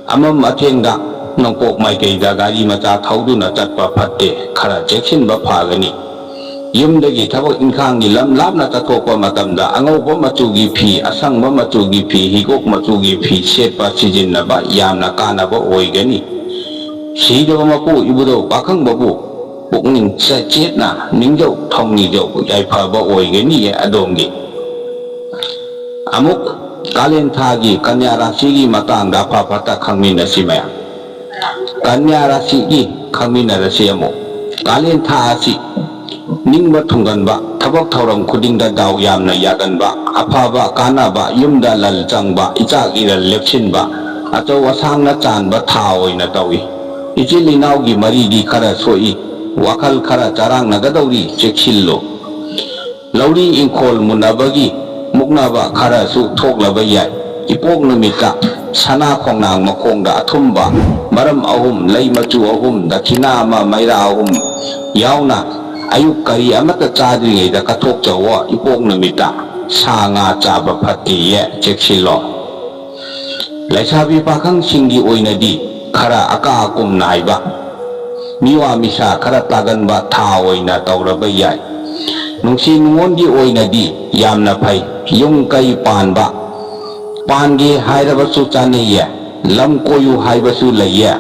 ꯑꯃꯝ ꯑꯊꯦꯡꯗ ꯅꯣꯡꯄꯣꯛ ꯃꯥꯏꯀꯩꯗ ꯒꯥꯔꯤ ꯃꯆꯥ ꯊꯧꯗꯨꯅ ꯆꯠꯄ ꯐꯠꯇꯦ꯫ ꯈꯔ ꯆꯦꯛꯁꯤꯟꯕ ꯐꯒꯅꯤ꯫ ꯌꯨꯝꯗꯒꯤ ꯊꯕꯛ ꯏꯪꯈꯥꯡꯒꯤ ꯂꯝ ꯂꯥꯞꯅ ꯆꯠꯊꯣꯛꯄ ꯃꯇꯝꯗ ꯑꯉꯧꯕ ꯃꯆꯨꯒꯤ ꯐꯤ, ꯑꯁꯪꯕ ꯃꯆꯨꯒꯤ ꯐꯤ, ꯍꯤꯒꯣꯛ ꯃꯆꯨꯒꯤ ꯐꯤ ꯁꯦꯠꯄ ꯁꯤꯖꯤꯟꯅꯕ ꯌꯥꯝꯅ ꯀꯥꯟꯅꯕ ꯑꯣꯏꯒꯅꯤ꯫ ꯁꯤꯗꯕ ꯃꯄꯨ ꯏꯕꯨꯙꯧ ꯄꯥꯈꯪꯕꯕꯨ ꯄꯨꯛꯅꯤꯡ ꯆꯦꯠꯅ ꯅꯤꯡꯖꯧ, ꯊꯧꯅꯤꯖꯧ, ꯌꯥꯏꯐꯕ ꯑꯣꯏꯒꯅꯤꯌꯦ ꯑꯗꯣꯝꯒꯤ꯫ ꯑꯃꯨꯛ ꯀꯥꯂꯦꯟ ꯊꯥꯒꯤ ꯀꯟꯌꯥ ꯔꯥꯁꯤꯒꯤ ꯃꯇꯥꯡꯗ ꯑꯐ ꯐꯠꯇ ꯈꯪꯃꯤꯟꯅꯁꯤ ꯃꯌꯥꯝ꯫ ꯀꯟꯌꯥ ꯔꯥꯁꯤꯒꯤ ꯈꯪꯃꯤꯟꯅꯔꯁꯤ ꯑꯃꯨꯛ꯫ ꯀꯥꯂꯦꯟ ꯊꯥ ꯑꯁꯤ ꯅꯤꯡꯕ ꯊꯨꯡꯒꯟꯕ, ꯊꯕꯛ ꯊꯧꯔꯝ ꯈꯨꯗꯤꯡꯗ ꯗꯥꯎ ꯌꯥꯝꯅ ꯌꯥꯒꯟꯕ, ꯑꯐꯕ ꯀꯥꯟꯅꯕ, ꯌꯨꯝꯗ ꯂꯟ ꯆꯪꯕ, ꯏꯆꯥꯛ ꯏꯔꯜ ꯂꯦꯞꯁꯤꯟꯕ, ꯑꯆꯧ ꯑꯁꯥꯡꯅ ꯆꯥꯟꯕ ꯊꯥ ꯑꯣꯏꯅ ꯇꯧꯏ꯫ ꯏꯆꯤꯜ ꯏꯅꯥꯎꯒꯤ ꯃꯔꯤꯗꯤ ꯈꯔ ꯁꯣꯛꯏ꯫ ꯋꯥꯈꯜ ꯈꯔ ꯆꯔꯥꯡꯅꯒꯗꯧꯔꯤ, ꯆꯦꯛꯁꯤꯜꯂꯨ꯫ ꯂꯧꯔꯤ ꯏꯪꯈꯣꯜ ꯃꯨꯟꯅꯕꯒꯤ ꯃꯨꯛꯅꯕ ꯈꯔꯁꯨ ꯊꯣꯛꯂꯕ ꯌꯥꯏ꯫ ꯏꯄꯣꯛ ꯅꯨꯃꯤꯠꯇ ꯁꯅꯥ ꯈꯣꯡꯅꯥꯡ ꯃꯈꯣꯡꯗ ꯑꯊꯨꯝꯕ ꯃꯔꯝ ꯑꯍꯨꯝ, ꯂꯩ ꯃꯆꯨ ꯑꯍꯨꯝ, ꯗꯈꯤꯅꯥ ꯑꯃ, ꯃꯩꯔꯥ ꯑꯍꯨꯝ ꯌꯥꯎꯅ ꯑꯌꯨꯛ ꯀꯔꯤ ꯑꯃꯠꯇ ꯆꯥꯗ꯭ꯔꯤꯉꯩꯗ ꯀꯠꯊꯣꯛꯆꯧꯋꯣ꯫ ꯏꯄꯣꯛ ꯅꯨꯃꯤꯠꯇ ꯁꯥ ꯉꯥ ꯆꯥꯕ ꯐꯠꯇꯦꯌꯦ, ꯆꯦꯛꯁꯤꯜꯂꯣ꯫ ꯂꯩꯁꯥꯕꯤ ꯄꯥꯈꯪꯁꯤꯡꯒꯤ ꯑꯣꯏꯅꯗꯤ ꯈꯔ ꯑꯀꯥ ꯑꯀꯨꯝ ꯅꯥꯏꯕ, ꯃꯤꯋꯥ ꯃꯤꯁꯥ ꯈꯔ ꯇꯥꯒꯟꯕ ꯊꯥ ꯑꯣꯏꯅ ꯇꯧꯔꯕ ꯌꯥꯏ꯫ ꯅꯨꯡꯁꯤ ꯅꯨꯡꯉꯣꯟꯒꯤ ꯑꯣꯏꯅꯗꯤ ꯌꯥꯝꯅ ꯐꯩ꯫ ꯌꯨꯝ ꯀꯩ ꯄꯥꯟꯕ, ꯄꯥꯟꯒꯦ ꯍꯥꯏꯔꯕꯁꯨ ꯆꯥꯅꯩꯌꯦ꯫ ꯂꯝ ꯀꯣꯏꯌꯨ ꯍꯥꯏꯕꯁꯨ ꯂꯩꯌꯦ꯫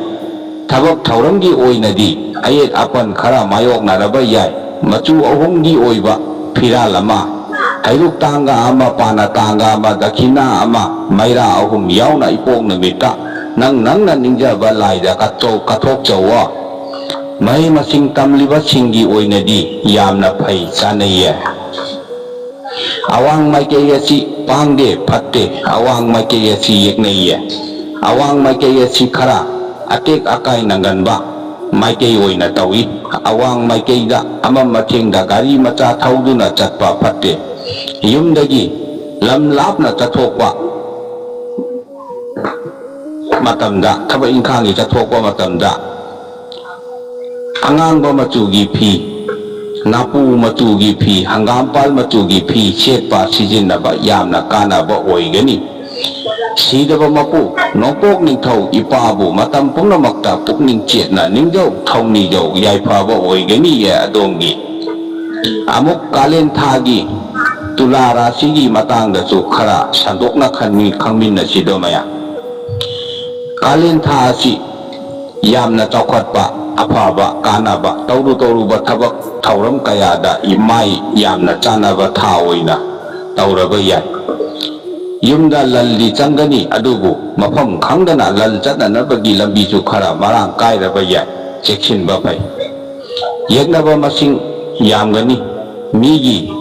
ꯊꯕꯛ ꯊꯧꯔꯝꯒꯤ ꯑꯣꯏꯅꯗꯤ ꯑꯌꯦꯠ ꯑꯄꯟ ꯈꯔ ꯃꯥꯌꯣꯛꯅꯔꯕ ꯌꯥꯏ꯫ ꯃꯆꯨ ꯑꯍꯨꯝꯒꯤ ꯑꯣꯏꯕ ꯐꯤꯔꯥꯜ ꯑꯃ, ꯍꯩꯔꯨꯛ ꯇꯥꯡꯒ ꯑꯃ, ꯄꯥꯅ ꯇꯥꯡꯒ ꯑꯃ, ꯗꯈꯤꯅꯥ ꯑꯃ, ꯃꯩꯔꯥ ꯑꯍꯨꯝ ꯌꯥꯎꯅ ꯏꯄꯣꯛ ꯅꯨꯃꯤꯠꯇ ꯅꯪ ꯅꯪꯅ ꯅꯤꯡꯖꯕ ꯂꯥꯏꯗ ꯀꯠꯊꯣꯛ-, ꯀꯠꯊꯣꯛꯆꯧꯋꯣ꯫ ꯃꯍꯩ ꯃꯁꯤꯡ ꯇꯝꯂꯤꯕꯁꯤꯡꯒꯤ ꯑꯣꯏꯅꯗꯤ ꯌꯥꯝꯅ ꯐꯩ, ꯆꯥꯅꯩꯌꯦ꯫ ꯑꯋꯥꯡ ꯃꯥꯏꯀꯩ ꯑꯁꯤ ꯄꯥꯡꯗꯦ, ꯐꯠꯇꯦ꯫ ꯑꯋꯥꯡ ꯃꯥꯏꯀꯩ ꯑꯁꯤ ꯌꯦꯛꯅꯩꯌꯦ꯫ ꯑꯋꯥꯡ ꯃꯥꯏꯀꯩ ꯑꯁꯤ ꯈꯔ ꯑꯇꯦꯛ ꯑꯀꯥꯏ ꯅꯪꯒꯟꯕ ꯃꯥꯏꯀꯩ ꯑꯣꯏꯅ ꯇꯧꯏ꯫ ꯑꯋꯥꯡ ꯃꯥꯏꯀꯩꯗ ꯑꯃꯝ ꯑꯊꯦꯡꯗ ꯒꯥꯔꯤ ꯃꯆꯥ ꯊꯧꯗꯨꯅ ꯆꯠꯄ ꯐꯠꯇꯦ꯫ ꯌꯨꯝꯗꯒꯤ ꯂꯝ ꯂꯥꯞꯅ ꯆꯠꯊꯣꯛꯄ ꯃꯇꯝꯗ, ꯊꯕꯛ ꯏꯪꯈꯥꯡꯒꯤ ꯆꯠꯊꯣꯛꯄ ꯃꯇꯝꯗ, ꯑꯉꯥꯡꯕ ꯃꯆꯨꯒꯤ ꯐꯤ, ꯅꯥꯄꯨ ꯃꯆꯨꯒꯤ ꯐꯤ, ꯍꯪꯒꯥꯝꯄꯥꯜ ꯃꯆꯨꯒꯤ ꯐꯤ ꯁꯦꯠꯄ ꯁꯤꯖꯤꯟꯅꯕ ꯌꯥꯝꯅ ꯀꯥꯟꯅꯕ ꯑꯣꯏꯒꯅꯤ꯫ ꯁꯤꯗꯕ ꯃꯄꯨ ꯅꯣꯡꯄꯣꯛ ꯅꯤꯡꯊꯧ ꯏꯄꯥꯕꯨ ꯃꯇꯝ ꯄꯨꯝꯅꯃꯛꯇ ꯄꯨꯛꯅꯤꯡ ꯆꯦꯠꯅ ꯅꯤꯡꯖꯧ, ꯊꯧꯅꯤꯖꯧ, ꯌꯥꯏꯐꯕ ꯑꯣꯏꯒꯅꯤꯌꯦ ꯑꯗꯣꯝꯒꯤ꯫ ꯑꯃꯨꯛ ꯀꯥꯂꯦꯟ ꯊꯥꯒꯤ ꯇꯨꯂꯥ ꯔꯥꯁꯤꯒꯤ ꯃꯇꯥꯡꯗꯁꯨ ꯈꯔ ꯁꯟꯗꯣꯛꯅ ꯈꯟꯃꯤ-, ꯈꯪꯃꯤꯟꯅꯁꯤꯗꯣ ꯃꯌꯥꯝ꯫ ꯀꯥꯂꯦꯟ ꯊꯥ ꯑꯁꯤ ꯌꯥꯝꯅ ꯆꯥꯎꯈꯠꯄ, ꯑꯐꯕ, ꯀꯥꯟꯅꯕ, ꯇꯧꯔꯨ ꯇꯧꯔꯨꯕ ꯊꯕꯛ ꯊꯧꯔꯝ ꯀꯌꯥꯗ ꯃꯥꯏ ꯌꯥꯝꯅ ꯆꯥꯟꯅꯕ ꯊꯥ ꯑꯣꯏꯅ ꯇꯧꯔꯕ ꯌꯥꯏ꯫ ꯌꯨꯝꯗ ꯂꯜꯗꯤ ꯆꯪꯒꯅꯤ, ꯑꯗꯨꯕꯨ ꯃꯐꯝ ꯈꯪꯗꯅ ꯂꯜ ꯆꯠꯅꯅꯕꯒꯤ ꯂꯝꯕꯤꯁꯨ ꯈꯔ ꯃꯔꯥꯡ ꯀꯥꯏꯔꯕ ꯌꯥꯏ, ꯆꯦꯛꯁꯤꯟꯕ ꯐꯩ꯫ ꯌꯦꯛꯅꯕ ꯃꯁꯤꯡ ꯌꯥꯝꯒꯅꯤ, ꯃꯤꯒꯤ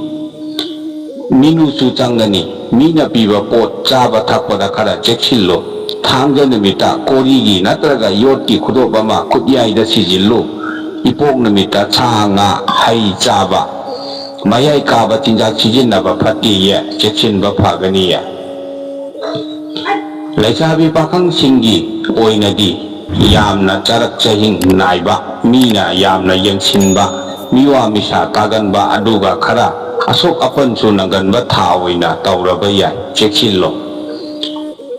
ꯃꯤꯅꯨꯁꯨ ꯆꯪꯒꯅꯤ꯫ ꯃꯤꯅ ꯄꯤꯕ ꯄꯣꯠ ꯆꯥꯕ ꯊꯛꯄꯗ ꯈꯔ ꯆꯦꯛꯁꯤꯜꯂꯨ꯫ ꯊꯥꯡꯖ ꯅꯨꯃꯤꯠꯇ ꯀꯣꯔꯤꯒꯤ ꯅꯠꯇ꯭ꯔꯒ ꯌꯣꯠꯀꯤ ꯈꯨꯗꯣꯞ ꯑꯃ ꯈꯨꯠꯌꯥꯏꯗ ꯁꯤꯖꯤꯜꯂꯨ꯫ ꯏꯄꯣꯛ ꯅꯨꯃꯤꯠꯇ ꯁꯥ ꯉꯥ ꯍꯩ ꯆꯥꯕ, ꯃꯌꯥꯏ ꯀꯥꯕ ꯆꯤꯟꯖꯥꯛ ꯁꯤꯖꯤꯟꯅꯕ ꯐꯠꯇꯦꯌꯦ, ꯆꯦꯛꯁꯤꯟꯕ ꯐꯒꯅꯤꯌꯦ꯫ ꯂꯩꯁꯥꯕꯤ ꯄꯥꯈꯪꯁꯤꯡꯒꯤ ꯑꯣꯏꯅꯗꯤ ꯌꯥꯝꯅ ꯆꯔꯛ ꯆꯍꯤꯡ ꯅꯥꯏꯕ, ꯃꯤꯅ ꯌꯥꯝꯅ ꯌꯦꯡꯁꯤꯟꯕ, ꯃꯤꯋꯥ ꯃꯤꯁꯥ ꯇꯥꯒꯟꯕ, ꯑꯗꯨꯒ ꯈꯔ ꯑꯁꯣꯛ ꯑꯄꯟꯁꯨ ꯅꯪꯒꯟꯕ ꯊꯥ ꯑꯣꯏꯅ ꯇꯧꯔꯕ ꯌꯥꯏ꯫ ꯆꯦꯛꯁꯤꯜꯂꯣ꯫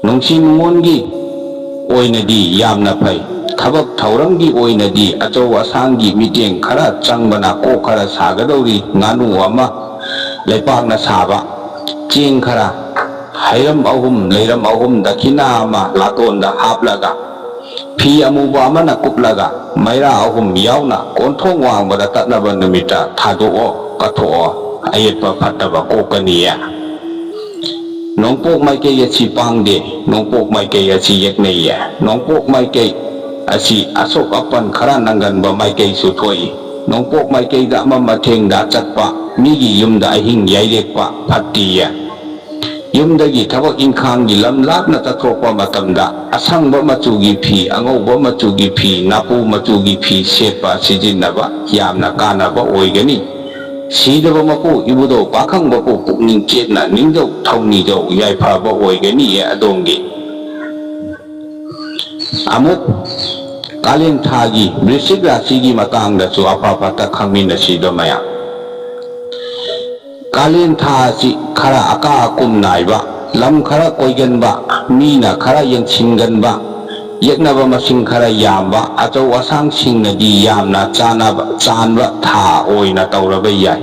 ꯅꯨꯡꯁꯤ ꯅꯨꯡꯉꯣꯟꯒꯤ ꯑꯣꯏꯅꯗꯤ ꯌꯥꯝꯅ ꯐꯩ꯫ ꯊꯕꯛ ꯊꯧꯔꯝꯒꯤ ꯑꯣꯏꯅꯗꯤ ꯑꯆꯧ ꯑꯁꯥꯡꯒꯤ ꯃꯤꯠꯌꯦꯡ ꯈꯔ ꯆꯪꯕꯅ ꯀꯣꯛ ꯈꯔ ꯁꯥꯒꯗꯧꯔꯤ꯫ ꯉꯥꯅꯨ ꯑꯃ ꯂꯩꯄꯥꯛꯅ ꯁꯥꯕ, ꯆꯦꯡ ꯈꯔ, ꯍꯩꯔꯝ ꯑꯍꯨꯝ, ꯂꯩꯔꯝ ꯑꯍꯨꯝ ꯗꯈꯤꯅꯥ ꯑꯃ ꯂꯥꯇꯣꯟꯗ ꯍꯥꯞꯂꯒ, ꯐꯤ ꯑꯃꯨꯕ ꯑꯃꯅ ꯀꯨꯞꯂꯒ, ꯃꯩꯔꯥ ꯑꯍꯨꯝ ꯌꯥꯎꯅ ꯀꯣꯟꯊꯣꯡ ꯋꯥꯡꯃꯗ ꯇꯠꯅꯕ ꯅꯨꯃꯤꯠꯇ ꯊꯥꯗꯣꯛꯑꯣ, ꯀꯠꯊꯣꯛꯑꯣ, ꯑꯌꯦꯠꯄ ꯐꯠꯇꯕ ꯀꯣꯛꯀꯅꯤꯌꯦ꯫ ꯅꯣꯡꯄꯣꯛ ꯃꯥꯏꯀꯩ ꯑꯁꯤ ꯄꯥꯡꯗꯦ, ꯅꯣꯡꯄꯣꯛ ꯃꯥꯏꯀꯩ ꯑꯁꯤ ꯌꯦꯛꯅꯩꯌꯦ꯫ ꯅꯣꯡꯄꯣꯛ ꯃꯥꯏꯀꯩ ꯑꯁꯤ ꯑꯁꯣꯛ ꯑꯄꯟ ꯈꯔ ꯅꯪꯒꯟꯕ ꯃꯥꯏꯀꯩꯁꯨ ꯊꯣꯛꯏ꯫ ꯅꯣꯡꯄꯣꯛ ꯃꯥꯏꯀꯩꯗ ꯑꯃ ꯃꯊꯦꯡꯗ ꯆꯠꯄ, ꯃꯤꯒꯤ ꯌꯨꯝꯗ ꯑꯍꯤꯡ ꯌꯥꯏꯔꯦꯛꯄ ꯐꯠꯇꯦꯌꯦ꯫ ꯌꯨꯝꯗꯒꯤ ꯊꯕꯛ ꯏꯪꯈꯥꯡꯒꯤ ꯂꯝ ꯂꯥꯞꯅ ꯆꯠꯊꯣꯛꯄ ꯃꯇꯝꯗ ꯑꯁꯪꯕ ꯃꯆꯨꯒꯤ ꯐꯤ, ꯑꯉꯧꯕ ꯃꯆꯨꯒꯤ ꯐꯤ, ꯅꯥꯄꯨ ꯃꯆꯨꯒꯤ ꯐꯤ ꯁꯦꯠꯄ ꯁꯤꯖꯤꯟꯅꯕ ꯌꯥꯝꯅ ꯀꯥꯟꯅꯕ ꯑꯣꯏꯒꯅꯤ꯫ ꯁꯤꯗꯕ ꯃꯄꯨ ꯏꯕꯨꯙꯧ ꯄꯥꯈꯪꯕꯕꯨ ꯄꯨꯛꯅꯤꯡ ꯆꯦꯠꯅ ꯅꯤꯡꯖꯧ ꯊꯧꯅꯤꯖꯧ, ꯌꯥꯏꯐꯕ ꯑꯣꯏꯒꯅꯤꯌꯦ ꯑꯗꯣꯝꯒꯤ꯫ ꯑꯃꯨꯛ ꯀꯥꯂꯦꯟ ꯊꯥꯒꯤ ꯕ꯭ꯔꯤꯁꯤꯛ ꯔꯥꯁꯤꯒꯤ ꯃꯇꯥꯡꯗꯁꯨ ꯑꯐ ꯐꯠꯇ ꯈꯪꯃꯤꯟꯅꯁꯤꯗꯣ ꯃꯌꯥꯝ꯫ ꯀꯥꯂꯦꯟ ꯊꯥ ꯑꯁꯤ ꯈꯔ ꯑꯀꯥ ꯑꯀꯨꯝ ꯅꯥꯏꯕ, ꯂꯝ ꯈꯔ ꯀꯣꯏꯒꯟꯕ, ꯃꯤꯅ ꯈꯔ ꯌꯦꯡꯁꯤꯟꯒꯟꯕ, ꯌꯦꯛꯅꯕ ꯃꯁꯤꯡ ꯈꯔ ꯌꯥꯝꯕ, ꯑꯆꯧ ꯑꯁꯥꯡꯁꯤꯡꯅꯗꯤ ꯌꯥꯝꯅ ꯆꯥꯅꯕ, ꯆꯥꯟꯕ ꯊꯥ ꯑꯣꯏꯅ ꯇꯧꯔꯕ ꯌꯥꯏ꯫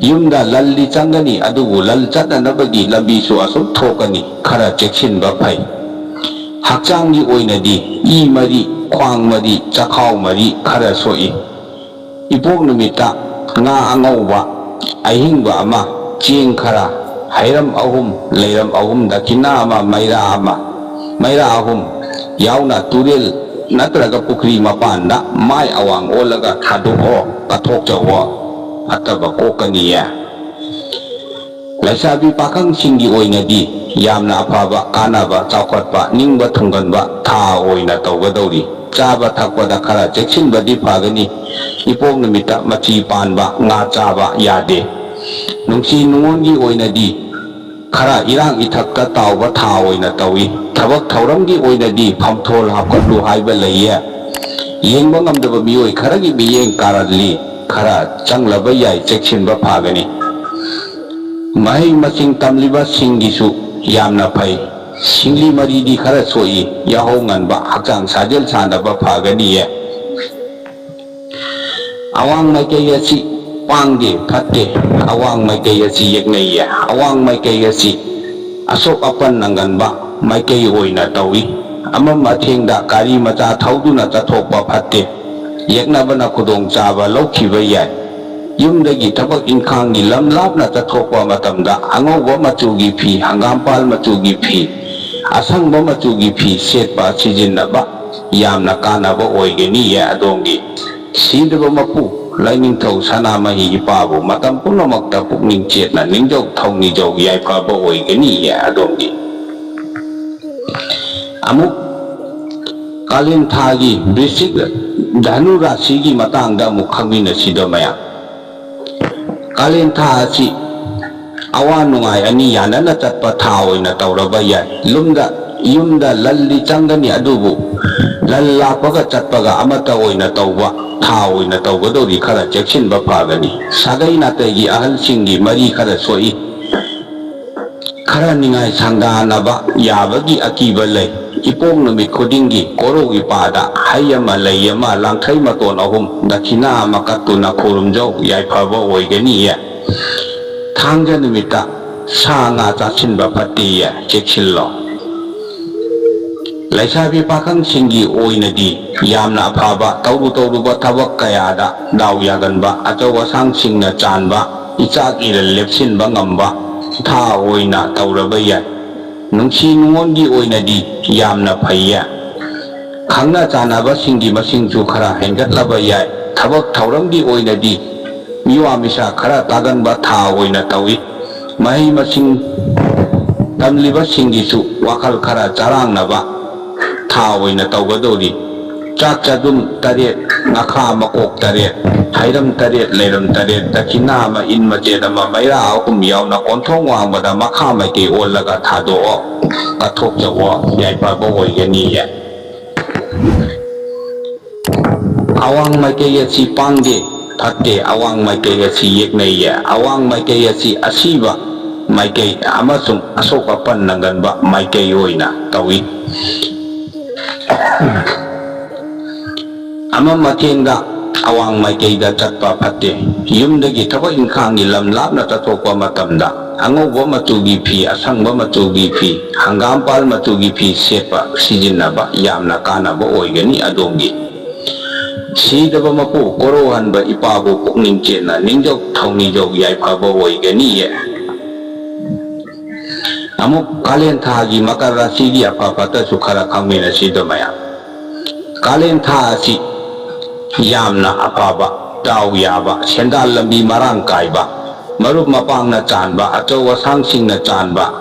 ꯌꯨꯝꯗ ꯂꯜꯗꯤ ꯆꯪꯒꯅꯤ, ꯑꯗꯨꯕꯨ ꯂꯜ ꯆꯠꯅꯅꯕꯒꯤ ꯂꯝꯕꯤꯁꯨ ꯑꯁꯨꯝ ꯊꯣꯛꯀꯅꯤ꯫ ꯈꯔ ꯆꯦꯛꯁꯤꯟꯕ ꯐꯩ꯫ ꯍꯛꯆꯥꯡꯒꯤ ꯑꯣꯏꯅꯗꯤ ꯏ ꯃꯔꯤ, ꯈ꯭ꯋꯥꯡ ꯃꯔꯤ, ꯆꯈꯥꯎ ꯃꯔꯤ ꯈꯔ ꯁꯣꯛꯏ꯫ ꯏꯄꯣꯛ ꯅꯨꯃꯤꯠꯇ ꯉꯥ ꯑꯉꯧꯕ ꯑꯍꯤꯡꯕ ꯑꯃ, ꯆꯦꯡ ꯈꯔ, ꯍꯩꯔꯝ ꯑꯍꯨꯝ, ꯂꯩꯔꯝ ꯑꯍꯨꯝ ꯗꯈꯤꯅꯥ ꯑꯃ, ꯃꯩꯔꯥ ꯑꯃ, ꯃꯩꯔꯥ ꯑꯍꯨꯝ ꯌꯥꯎꯅ ꯇꯨꯔꯦꯜ ꯅꯠꯇ꯭ꯔꯒ ꯄꯨꯈ꯭ꯔꯤ ꯃꯄꯥꯟꯗ ꯃꯥꯏ ꯑꯋꯥꯡ ꯑꯣꯜꯂꯒ ꯊꯥꯗꯣꯛꯑꯣ, ꯀꯠꯊꯣꯛꯆꯧꯑꯣ꯫ ꯐꯠꯇꯕ ꯀꯣꯛꯀꯅꯤꯌꯦ꯫ ꯂꯩꯁꯥꯕꯤ ꯄꯥꯈꯪꯁꯤꯡꯒꯤ ꯑꯣꯏꯅꯗꯤ ꯌꯥꯝꯅ ꯑꯐꯕ, ꯀꯥꯟꯅꯕ, ꯆꯥꯎꯈꯠꯄ, ꯅꯤꯡꯕ ꯊꯨꯡꯒꯟꯕ ꯊꯥ ꯑꯣꯏꯅ ꯇꯧꯒꯗꯧꯔꯤ꯫ ꯆꯥꯕ ꯊꯛꯄꯗ ꯈꯔ ꯆꯦꯛꯁꯤꯟꯕꯗꯤ ꯐꯒꯅꯤ꯫ ꯏꯄꯣꯛ ꯅꯨꯃꯤꯠꯇ ꯃꯆꯤ ꯄꯥꯟꯕ ꯉꯥ ꯆꯥꯕ ꯌꯥꯗꯦ꯫ ꯅꯨꯡꯁꯤ ꯅꯨꯡꯉꯣꯟꯒꯤ ꯑꯣꯏꯅꯗꯤ ꯈꯔ ꯏꯔꯥꯡ ꯏꯊꯛꯇ ꯇꯥꯎꯕ ꯊꯥ ꯑꯣꯏꯅ ꯇꯧꯏ꯫ ꯊꯕꯛ ꯊꯧꯔꯝꯒꯤ ꯑꯣꯏꯅꯗꯤ ꯐꯝꯊꯣꯜ ꯍꯥꯞꯀꯠꯂꯨ ꯍꯥꯏꯕ ꯂꯩꯌꯦ꯫ ꯌꯦꯡꯕ ꯉꯝꯗꯕ ꯃꯤꯑꯣꯏ ꯈꯔꯒꯤ ꯃꯤꯠꯌꯦꯡ ꯀꯥꯔꯜꯂꯤ꯫ ꯈꯔ ꯆꯪꯂꯕ ꯌꯥꯏ, ꯆꯦꯛꯁꯤꯟꯕ ꯐꯒꯅꯤ꯫ ꯃꯍꯩ ꯃꯁꯤꯡ ꯇꯝꯂꯤꯕꯁꯤꯡꯒꯤꯁꯨ ꯌꯥꯝꯅ ꯐꯩ꯫ ꯁꯤꯡꯂꯤ ꯃꯔꯤꯗꯤ ꯈꯔ ꯁꯣꯛꯏ꯫ ꯌꯥꯍꯧ ꯉꯟꯕ, ꯍꯛꯆꯥꯡ ꯁꯥꯖꯦꯜ ꯁꯥꯟꯅꯕ ꯐꯒꯅꯤꯌꯦ꯫ ꯑꯋꯥꯡ ꯃꯥꯏꯀꯩ ꯑꯁꯤ ꯄꯥꯡꯗꯦ, ꯐꯠꯇꯦ꯫ ꯑꯋꯥꯡ ꯃꯥꯏꯀꯩ ꯑꯁꯤ ꯌꯦꯛꯅꯩꯌꯦ꯫ ꯑꯋꯥꯡ ꯃꯥꯏꯀꯩ ꯑꯁꯤ ꯑꯁꯣꯛ ꯑꯄꯟ ꯅꯪꯒꯟꯕ ꯃꯥꯏꯀꯩ ꯑꯣꯏꯅ ꯇꯧꯏ꯫ ꯑꯃꯝ ꯑꯊꯦꯡꯗ ꯒꯥꯔꯤ ꯃꯆꯥ ꯊꯧꯗꯨꯅ ꯆꯠꯊꯣꯛꯄ ꯐꯠꯇꯦ꯫ ꯌꯦꯛꯅꯕꯅ ꯈꯨꯗꯣꯡꯆꯥꯕ ꯂꯧꯈꯤꯕ ꯌꯥꯏ꯫ ꯌꯨꯝꯗꯒꯤ ꯊꯕꯛ ꯏꯪꯈꯥꯡꯒꯤ ꯂꯝ ꯂꯥꯞꯅ ꯆꯠꯊꯣꯛꯄ ꯃꯇꯝꯗ ꯑꯉꯧꯕ ꯃꯆꯨꯒꯤ ꯐꯤ, ꯍꯪꯒꯥꯝꯄꯥꯜ ꯃꯆꯨꯒꯤ ꯐꯤ, ꯑꯁꯪꯕ ꯃꯆꯨꯒꯤ ꯐꯤ ꯁꯦꯠꯄ ꯁꯤꯖꯤꯟꯅꯕ ꯌꯥꯝꯅ ꯀꯥꯟꯅꯕ ꯑꯣꯏꯒꯅꯤꯌꯦ ꯑꯗꯣꯝꯒꯤ꯫ ꯁꯤꯗꯕ ꯃꯄꯨ ꯂꯥꯏꯅꯤꯡꯊꯧ ꯁꯅꯥꯃꯍꯤ ꯏꯄꯥꯕꯨ ꯃꯇꯝ ꯄꯨꯝꯅꯃꯛꯇ ꯄꯨꯛꯅꯤꯡ ꯆꯦꯠꯅ ꯅꯤꯡꯖꯧ ꯊꯧꯅꯤꯖꯧ, ꯌꯥꯏꯐꯕ ꯑꯣꯏꯒꯅꯤꯌꯦ ꯑꯗꯣꯝꯒꯤ꯫ ꯑꯃꯨꯛ ꯀꯥꯂꯦꯟ ꯊꯥꯒꯤ ꯕ꯭ꯔꯤꯁꯤꯛ ꯙꯅꯨ ꯔꯥꯁꯤꯒꯤ ꯃꯇꯥꯡꯗ ꯑꯃꯨꯛ ꯈꯪꯃꯤꯟꯅꯁꯤꯗꯣ ꯃꯌꯥꯝ꯫ ꯀꯥꯂꯦꯟ ꯊꯥ ꯑꯁꯤ ꯑꯋꯥ ꯅꯨꯡꯉꯥꯏ ꯑꯅꯤ ꯌꯥꯅꯅ ꯆꯠꯄ ꯊꯥ ꯑꯣꯏꯅ ꯇꯧꯔꯕ ꯌꯥꯏ꯫ ꯂꯨꯝꯗ, ꯌꯨꯝꯗ ꯂꯜꯗꯤ ꯆꯪꯒꯅꯤ, ꯑꯗꯨꯕꯨ ꯂꯜ ꯂꯥꯛꯄꯒ ꯆꯠꯄꯒ ꯑꯃꯠꯇ ꯑꯣꯏꯅ ꯇꯧꯕ ꯊꯥ ꯑꯣꯏꯅ ꯇꯧꯒꯗꯧꯔꯤ꯫ ꯈꯔ ꯆꯦꯛꯁꯤꯟꯕ ꯐꯒꯅꯤ꯫ ꯁꯥꯒꯩ ꯅꯥꯇꯩꯒꯤ ꯑꯍꯜꯁꯤꯡꯒꯤ ꯃꯔꯤ ꯈꯔ ꯁꯣꯛꯏ꯫ ꯈꯔ ꯅꯤꯡꯉꯥꯏ ꯁꯪꯗꯥꯅꯕ ꯌꯥꯕꯒꯤ ꯑꯀꯤꯕ ꯂꯩ꯫ ꯏꯄꯣꯛ ꯅꯨꯃꯤꯠ ꯈꯨꯗꯤꯡꯒꯤ ꯀꯣꯔꯧ ꯏꯄꯥꯗ ꯍꯩ ꯑꯃ, ꯂꯩ ꯑꯃ, ꯂꯥꯡꯊ꯭ꯔꯩ ꯃꯇꯣꯟ ꯑꯍꯨꯝ ꯗꯈꯤꯅꯥ ꯑꯃ ꯀꯠꯇꯨꯅ ꯈꯨꯔꯨꯝꯖꯧ, ꯌꯥꯏꯐꯕ ꯑꯣꯏꯒꯅꯤꯌꯦ꯫ ꯊꯥꯡꯖ ꯅꯨꯃꯤꯠꯇ ꯁꯥ ꯉꯥ ꯆꯥꯁꯤꯟꯕ ꯐꯠꯇꯦꯌꯦ, ꯆꯦꯛꯁꯤꯜꯂꯣ꯫ ꯂꯩꯁꯥꯕꯤ ꯄꯥꯈꯪꯁꯤꯡꯒꯤ ꯑꯣꯏꯅꯗꯤ ꯌꯥꯝꯅ ꯑꯐꯕ, ꯇꯧꯔꯨ ꯇꯧꯔꯨꯕ ꯊꯕꯛ ꯀꯌꯥꯗ ꯗꯥꯎ ꯌꯥꯒꯟꯕ, ꯑꯆꯧ ꯑꯁꯥꯡꯁꯤꯡꯅ ꯆꯥꯟꯕ, ꯏꯆꯥꯛ ꯏꯔꯜ ꯂꯦꯞꯁꯤꯟꯕ ꯉꯝꯕ ꯊꯥ ꯑꯣꯏꯅ ꯇꯧꯔꯕ ꯌꯥꯏ꯫ ꯅꯨꯡꯁꯤ ꯅꯨꯡꯉꯣꯟꯒꯤ ꯑꯣꯏꯅꯗꯤ ꯌꯥꯝꯅ ꯐꯩꯌꯦ꯫ ꯈꯪꯅ ꯆꯥꯟꯅꯕꯁꯤꯡꯒꯤ ꯃꯁꯤꯡꯁꯨ ꯈꯔ ꯍꯦꯟꯒꯠꯂꯕ ꯌꯥꯏ꯫ ꯊꯕꯛ ꯊꯧꯔꯝꯒꯤ ꯑꯣꯏꯅꯗꯤ ꯃꯤꯋꯥ ꯃꯤꯁꯥ ꯈꯔ ꯇꯥꯒꯟꯕ ꯊꯥ ꯑꯣꯏꯅ ꯇꯧꯏ꯫ ꯃꯍꯩ ꯃꯁꯤꯡ ꯇꯝꯂꯤꯕꯁꯤꯡꯒꯤꯁꯨ ꯋꯥꯈꯜ ꯈꯔ ꯆꯔꯥꯡꯅꯕ ꯊꯥ ꯑꯣꯏꯅ ꯇꯧꯒꯗꯧꯔꯤ꯫ ꯆꯥꯛ ꯆꯗꯨꯝ ꯇꯔꯦꯠ, ꯉꯥꯈꯥ ꯃꯀꯣꯛ ꯇꯔꯦꯠ, ꯍꯩꯔꯝ ꯇꯔꯦꯠ, ꯂꯩꯔꯝ ꯇꯔꯦꯠ, ꯗꯈꯤꯅꯥ ꯑꯃ, ꯏꯟ ꯃꯆꯦꯠ ꯑꯃ, ꯃꯩꯔꯥ ꯑꯍꯨꯝ ꯌꯥꯎꯅ ꯀꯣꯟꯊꯣꯡ ꯋꯥꯡꯃꯗ ꯃꯈꯥ ꯃꯥꯏꯀꯩ ꯑꯣꯜꯂꯒ ꯊꯥꯗꯣꯛꯑꯣ, ꯀꯠꯊꯣꯛꯆꯧꯑꯣ, ꯌꯥꯏꯐꯕ ꯑꯣꯏꯒꯅꯤꯌꯦ꯫ ꯑꯋꯥꯡ ꯃꯥꯏꯀꯩ ꯑꯁꯤ ꯄꯥꯡꯗꯦ, ꯐꯠꯇꯦ, ꯑꯋꯥꯡ ꯃꯥꯏꯀꯩ ꯑꯁꯤ ꯌꯦꯛꯅꯩꯌꯦ꯫ ꯑꯋꯥꯡ ꯃꯥꯏꯀꯩ ꯑꯁꯤ ꯑꯁꯤꯕ ꯃꯥꯏꯀꯩ ꯑꯃꯁꯨꯡ ꯑꯁꯣꯛ ꯑꯄꯟ ꯅꯪꯒꯟꯕ ꯃꯥꯏꯀꯩ ꯑꯣꯏꯅ ꯇꯧꯏ꯫ ꯑꯃ ꯃꯊꯦꯡꯗ ꯑꯋꯥꯡ ꯃꯥꯏꯀꯩꯗ ꯆꯠꯄ ꯐꯠꯇꯦ꯫ ꯌꯨꯝꯗꯒꯤ ꯊꯕꯛ ꯏꯪꯈꯥꯡꯒꯤ ꯂꯝ ꯂꯥꯞꯅ ꯆꯠꯊꯣꯛꯄ ꯃꯇꯝꯗ ꯑꯉꯧꯕ ꯃꯆꯨꯒꯤ ꯐꯤ, ꯑꯁꯪꯕ ꯃꯆꯨꯒꯤ ꯐꯤ, ꯍꯪꯒꯥꯝꯄꯥꯜ ꯃꯆꯨꯒꯤ ꯐꯤ ꯁꯦꯠꯄ, ꯁꯤꯖꯤꯟꯅꯕ ꯌꯥꯝꯅ ꯀꯥꯟꯅꯕ ꯑꯣꯏꯒꯅꯤ ꯑꯗꯣꯝꯒꯤ꯫ ꯁꯤꯗꯕ ꯃꯄꯨ ꯀꯣꯔꯧꯍꯟꯕ ꯏꯄꯥꯕꯨ ꯄꯨꯛꯅꯤꯡ ꯆꯦꯠꯅ ꯅꯤꯡꯖꯧ ꯊꯧꯅꯤꯖꯧ, ꯌꯥꯏꯐꯕ ꯑꯣꯏꯒꯅꯤꯌꯦ꯫ ꯑꯃꯨꯛ ꯀꯥꯂꯦꯟ ꯊꯥꯒꯤ ꯃꯀꯔ ꯔꯥꯁꯤꯒꯤ ꯑꯐ ꯐꯠꯇꯁꯨ ꯈꯔ ꯈꯪꯃꯤꯟꯅꯁꯤꯗꯣ ꯃꯌꯥꯝ꯫ ꯀꯥꯂꯦꯟ ꯊꯥ ꯑꯁꯤ ꯌꯥꯝꯅ ꯑꯐꯕ, ꯗꯥꯎ ꯌꯥꯕ, ꯁꯦꯟꯗꯥꯟ ꯂꯝꯕꯤ ꯃꯔꯥꯡ ꯀꯥꯏꯕ, ꯃꯔꯨꯞ ꯃꯄꯥꯡꯅ ꯆꯥꯟꯕ, ꯑꯆꯧ ꯑꯁꯥꯡꯁꯤꯡꯅ ꯆꯥꯟꯕ,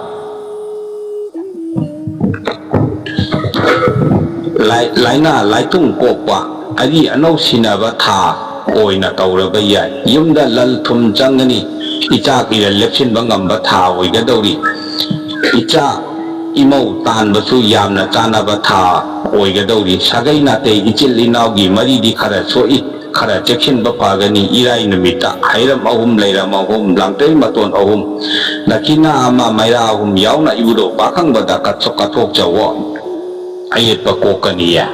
ꯂꯥꯏ-, ꯂꯥꯏꯅꯥ ꯂꯥꯏꯊꯨꯡ ꯀꯣꯛꯄ, ꯑꯔꯤ ꯑꯅꯧ ꯁꯤꯟꯅꯕ ꯊꯥ ꯑꯣꯏꯅ ꯇꯧꯔꯕ ꯌꯥꯏ꯫ ꯌꯨꯝꯗ ꯂꯟ ꯊꯨꯝ ꯆꯪꯒꯅꯤ, ꯏꯆꯥ ꯏꯔꯜ ꯂꯦꯞꯁꯤꯟꯕ ꯉꯝꯕ ꯊꯥ ꯑꯣꯏꯒꯗꯧꯔꯤ꯫ ꯏꯆꯥ ꯏꯃꯧ ꯇꯥꯟꯕꯁꯨ ꯌꯥꯝꯅ ꯆꯥꯟꯅꯕ ꯊꯥ ꯑꯣꯏꯒꯗꯧꯔꯤ꯫ ꯁꯥꯒꯩ ꯅꯥꯇꯩ ꯏꯆꯤꯜ ꯏꯅꯥꯎꯒꯤ ꯃꯔꯤꯗꯤ ꯈꯔ ꯁꯣꯛꯏ, ꯈꯔ ꯆꯦꯛꯁꯤꯟꯕ ꯐꯒꯅꯤ꯫ ꯏꯔꯥꯏ ꯅꯨꯃꯤꯠꯇ ꯍꯩꯔꯝ ꯑꯍꯨꯝ, ꯂꯩꯔꯝ ꯑꯍꯨꯝ, ꯂꯥꯡꯇ꯭ꯔꯩ ꯃꯇꯣꯟ ꯑꯍꯨꯝ, ꯗꯈꯤꯅꯥ ꯑꯃ, ꯃꯩꯔꯥ ꯑꯍꯨꯝ ꯌꯥꯎꯅ ꯏꯕꯨꯙꯧ ꯄꯥꯈꯪꯕꯗ ꯀꯠꯊꯣꯛ-, ꯀꯠꯊꯣꯛꯆꯧꯋꯣ꯫ ꯑꯌꯦꯠꯄ ꯀꯣꯛꯀꯅꯤꯌꯦ꯫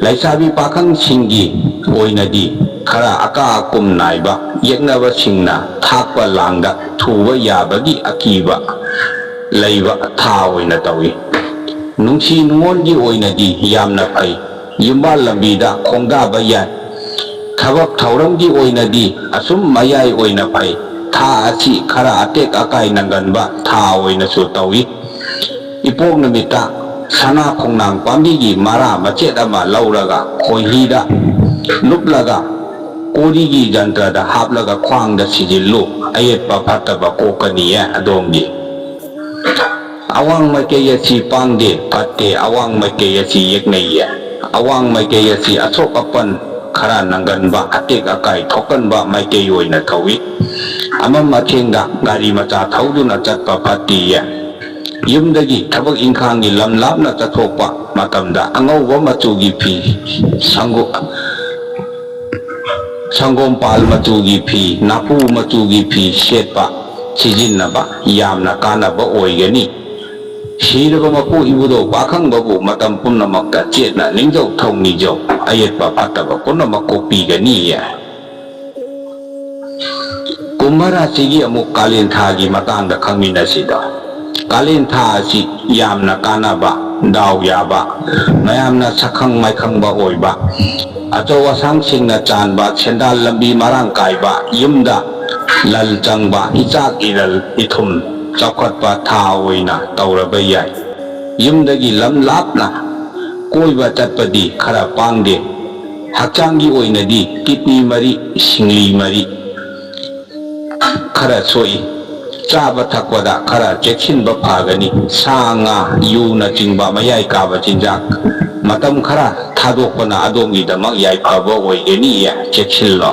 ꯂꯩꯁꯥꯕꯤ ꯄꯥꯈꯪꯁꯤꯡꯒꯤ ꯑꯣꯏꯅꯗꯤ ꯈꯔ ꯑꯀꯥ ꯑꯀꯨꯝ ꯅꯥꯏꯕ, ꯌꯦꯛꯅꯕꯁꯤꯡꯅ ꯊꯥꯛꯄ ꯂꯥꯡꯗ ꯊꯨꯕ ꯌꯥꯕꯒꯤ ꯑꯀꯤꯕ ꯂꯩꯕ ꯊꯥ ꯑꯣꯏꯅ ꯇꯧꯏ꯫ ꯅꯨꯡꯁꯤ ꯅꯨꯡꯉꯣꯟꯒꯤ ꯑꯣꯏꯅꯗꯤ ꯌꯥꯝꯅ ꯐꯩ꯫ ꯌꯨꯝꯕꯥꯜ ꯂꯝꯕꯤꯗ ꯈꯣꯡꯗꯥꯕ ꯌꯥꯏ꯫ ꯊꯕꯛ ꯊꯧꯔꯝꯒꯤ ꯑꯣꯏꯅꯗꯤ ꯑꯁꯨꯝ ꯃꯌꯥꯏ ꯑꯣꯏꯅ ꯐꯩ꯫ ꯊꯥ ꯑꯁꯤ ꯈꯔ ꯑꯇꯦꯛ ꯑꯀꯥꯏ ꯅꯪꯒꯟꯕ ꯊꯥ ꯑꯣꯏꯅꯁꯨ ꯇꯧꯏ꯫ ꯏꯄꯣꯛ ꯅꯨꯃꯤꯠꯇ ꯁꯅꯥ ꯈꯣꯡꯅꯥꯡ ꯄꯥꯝꯕꯤꯒꯤ ꯃꯔꯥ ꯃꯆꯦꯠ ꯑꯃ ꯂꯧꯔꯒ ꯈꯣꯏꯍꯤꯗ ꯂꯨꯞꯂꯒ ꯀꯣꯔꯤꯒꯤ ꯖꯟꯇ꯭ꯔꯗ ꯍꯥꯞꯂꯒ ꯈ꯭ꯋꯥꯡꯗ ꯁꯤꯖꯤꯜꯂꯨ꯫ ꯑꯌꯦꯠꯄ ꯐꯠꯇꯕ ꯀꯣꯛꯀꯅꯤꯌꯦ ꯑꯗꯣꯝꯒꯤ꯫ ꯑꯋꯥꯡ ꯃꯥꯏꯀꯩ ꯑꯁꯤ ꯄꯥꯡꯗꯦ, ꯐꯠꯇꯦ, ꯑꯋꯥꯡ ꯃꯥꯏꯀꯩ ꯑꯁꯤ ꯌꯦꯛꯅꯩꯌꯦ꯫ ꯑꯋꯥꯡ ꯃꯥꯏꯀꯩ ꯑꯁꯤ ꯑꯁꯣꯛ ꯑꯄꯟ ꯈꯔ ꯅꯪꯒꯟꯕ, ꯑꯇꯦꯛ ꯑꯀꯥꯏ ꯊꯣꯛꯀꯟꯕ ꯃꯥꯏꯀꯩ ꯑꯣꯏꯅ ꯊꯧꯏ꯫ ꯑꯃꯝ ꯑꯊꯦꯡꯗ ꯒꯥꯔꯤ ꯃꯆꯥ ꯊꯧꯗꯨꯅ ꯆꯠꯄ ꯐꯠꯇꯦꯌꯦ꯫ ꯌꯨꯝꯗꯒꯤ ꯊꯕꯛ ꯏꯪꯈꯥꯡꯒꯤ ꯂꯝ ꯂꯥꯞꯅ ꯆꯠꯊꯣꯛꯄ ꯃꯇꯝꯗ ꯑꯉꯧꯕ ꯃꯆꯨꯒꯤ ꯐꯤ, ꯁꯪꯒꯣ-, ꯁꯪꯒꯣꯝꯄꯥꯜ ꯃꯆꯨꯒꯤ ꯐꯤ, ꯅꯥꯄꯨ ꯃꯆꯨꯒꯤ ꯐꯤ ꯁꯦꯠꯄ, ꯁꯤꯖꯤꯟꯅꯕ ꯌꯥꯝꯅ ꯀꯥꯟꯅꯕ ꯑꯣꯏꯒꯅꯤ꯫ ꯁꯤꯔꯕ ꯃꯄꯨ ꯏꯕꯨꯙꯧ ꯄꯥꯈꯪꯕꯕꯨ ꯃꯇꯝ ꯄꯨꯝꯅꯃꯛꯇ ꯆꯦꯠꯅ ꯅꯤꯡꯖꯧ ꯊꯧꯅꯤꯖꯧ, ꯑꯌꯦꯠꯄ ꯐꯠꯇꯕ ꯄꯨꯝꯅꯃꯛ ꯀꯣꯛꯄꯤꯒꯅꯤꯌꯦ꯫ ꯀꯨꯝꯚ ꯔꯥꯁꯤꯒꯤ ꯑꯃꯨꯛ ꯀꯥꯂꯦꯟ ꯊꯥꯒꯤ ꯃꯇꯥꯡꯗ ꯈꯪꯃꯤꯟꯅꯁꯤꯗ꯫ ꯀꯥꯂꯦꯟ ꯊꯥ ꯑꯁꯤ ꯌꯥꯝꯅ ꯀꯥꯟꯅꯕ, ꯗꯥꯎ ꯌꯥꯕ, ꯃꯌꯥꯝꯅ ꯁꯛꯈꯪ ꯃꯥꯏꯈꯪꯕ ꯑꯣꯏꯕ, ꯑꯆꯧ ꯑꯁꯥꯡꯁꯤꯡꯅ ꯆꯥꯟꯕ, ꯁꯦꯟꯗꯥꯟ ꯂꯝꯕꯤ ꯃꯔꯥꯡ ꯀꯥꯏꯕ, ꯌꯨꯝꯗ ꯂꯟ ꯆꯪꯕ, ꯏꯆꯥꯛ ꯏꯔꯜ ꯏꯊꯨꯝ ꯆꯥꯎꯈꯠꯄ ꯊꯥ ꯑꯣꯏꯅ ꯇꯧꯔꯕ ꯌꯥꯏ꯫ ꯌꯨꯝꯗꯒꯤ ꯂꯝ ꯂꯥꯞꯅ ꯀꯣꯏꯕ ꯆꯠꯄꯗꯤ ꯈꯔ ꯄꯥꯡꯗꯦ꯫ ꯍꯛꯆꯥꯡꯒꯤ ꯑꯣꯏꯅꯗꯤ ꯀꯤꯠꯅꯤ ꯃꯔꯤ, ꯁꯤꯡꯂꯤ ꯃꯔꯤ ꯈꯔ ꯁꯣꯛꯏ꯫ ꯆꯥꯕ ꯊꯛꯄꯗ ꯈꯔ ꯆꯦꯛꯁꯤꯟꯕ ꯐꯒꯅꯤ꯫ ꯁꯥ ꯉꯥ, ꯌꯨꯅꯆꯤꯡꯕ ꯃꯌꯥꯏ ꯀꯥꯕ ꯆꯤꯟꯖꯥꯛ ꯃꯇꯝ ꯈꯔ ꯊꯥꯗꯣꯛꯄꯅ ꯑꯗꯣꯝꯒꯤꯗꯃꯛ ꯌꯥꯏꯐꯕ ꯑꯣꯏꯒꯅꯤ꯫ ꯆꯦꯛꯁꯤꯜꯂꯣ꯫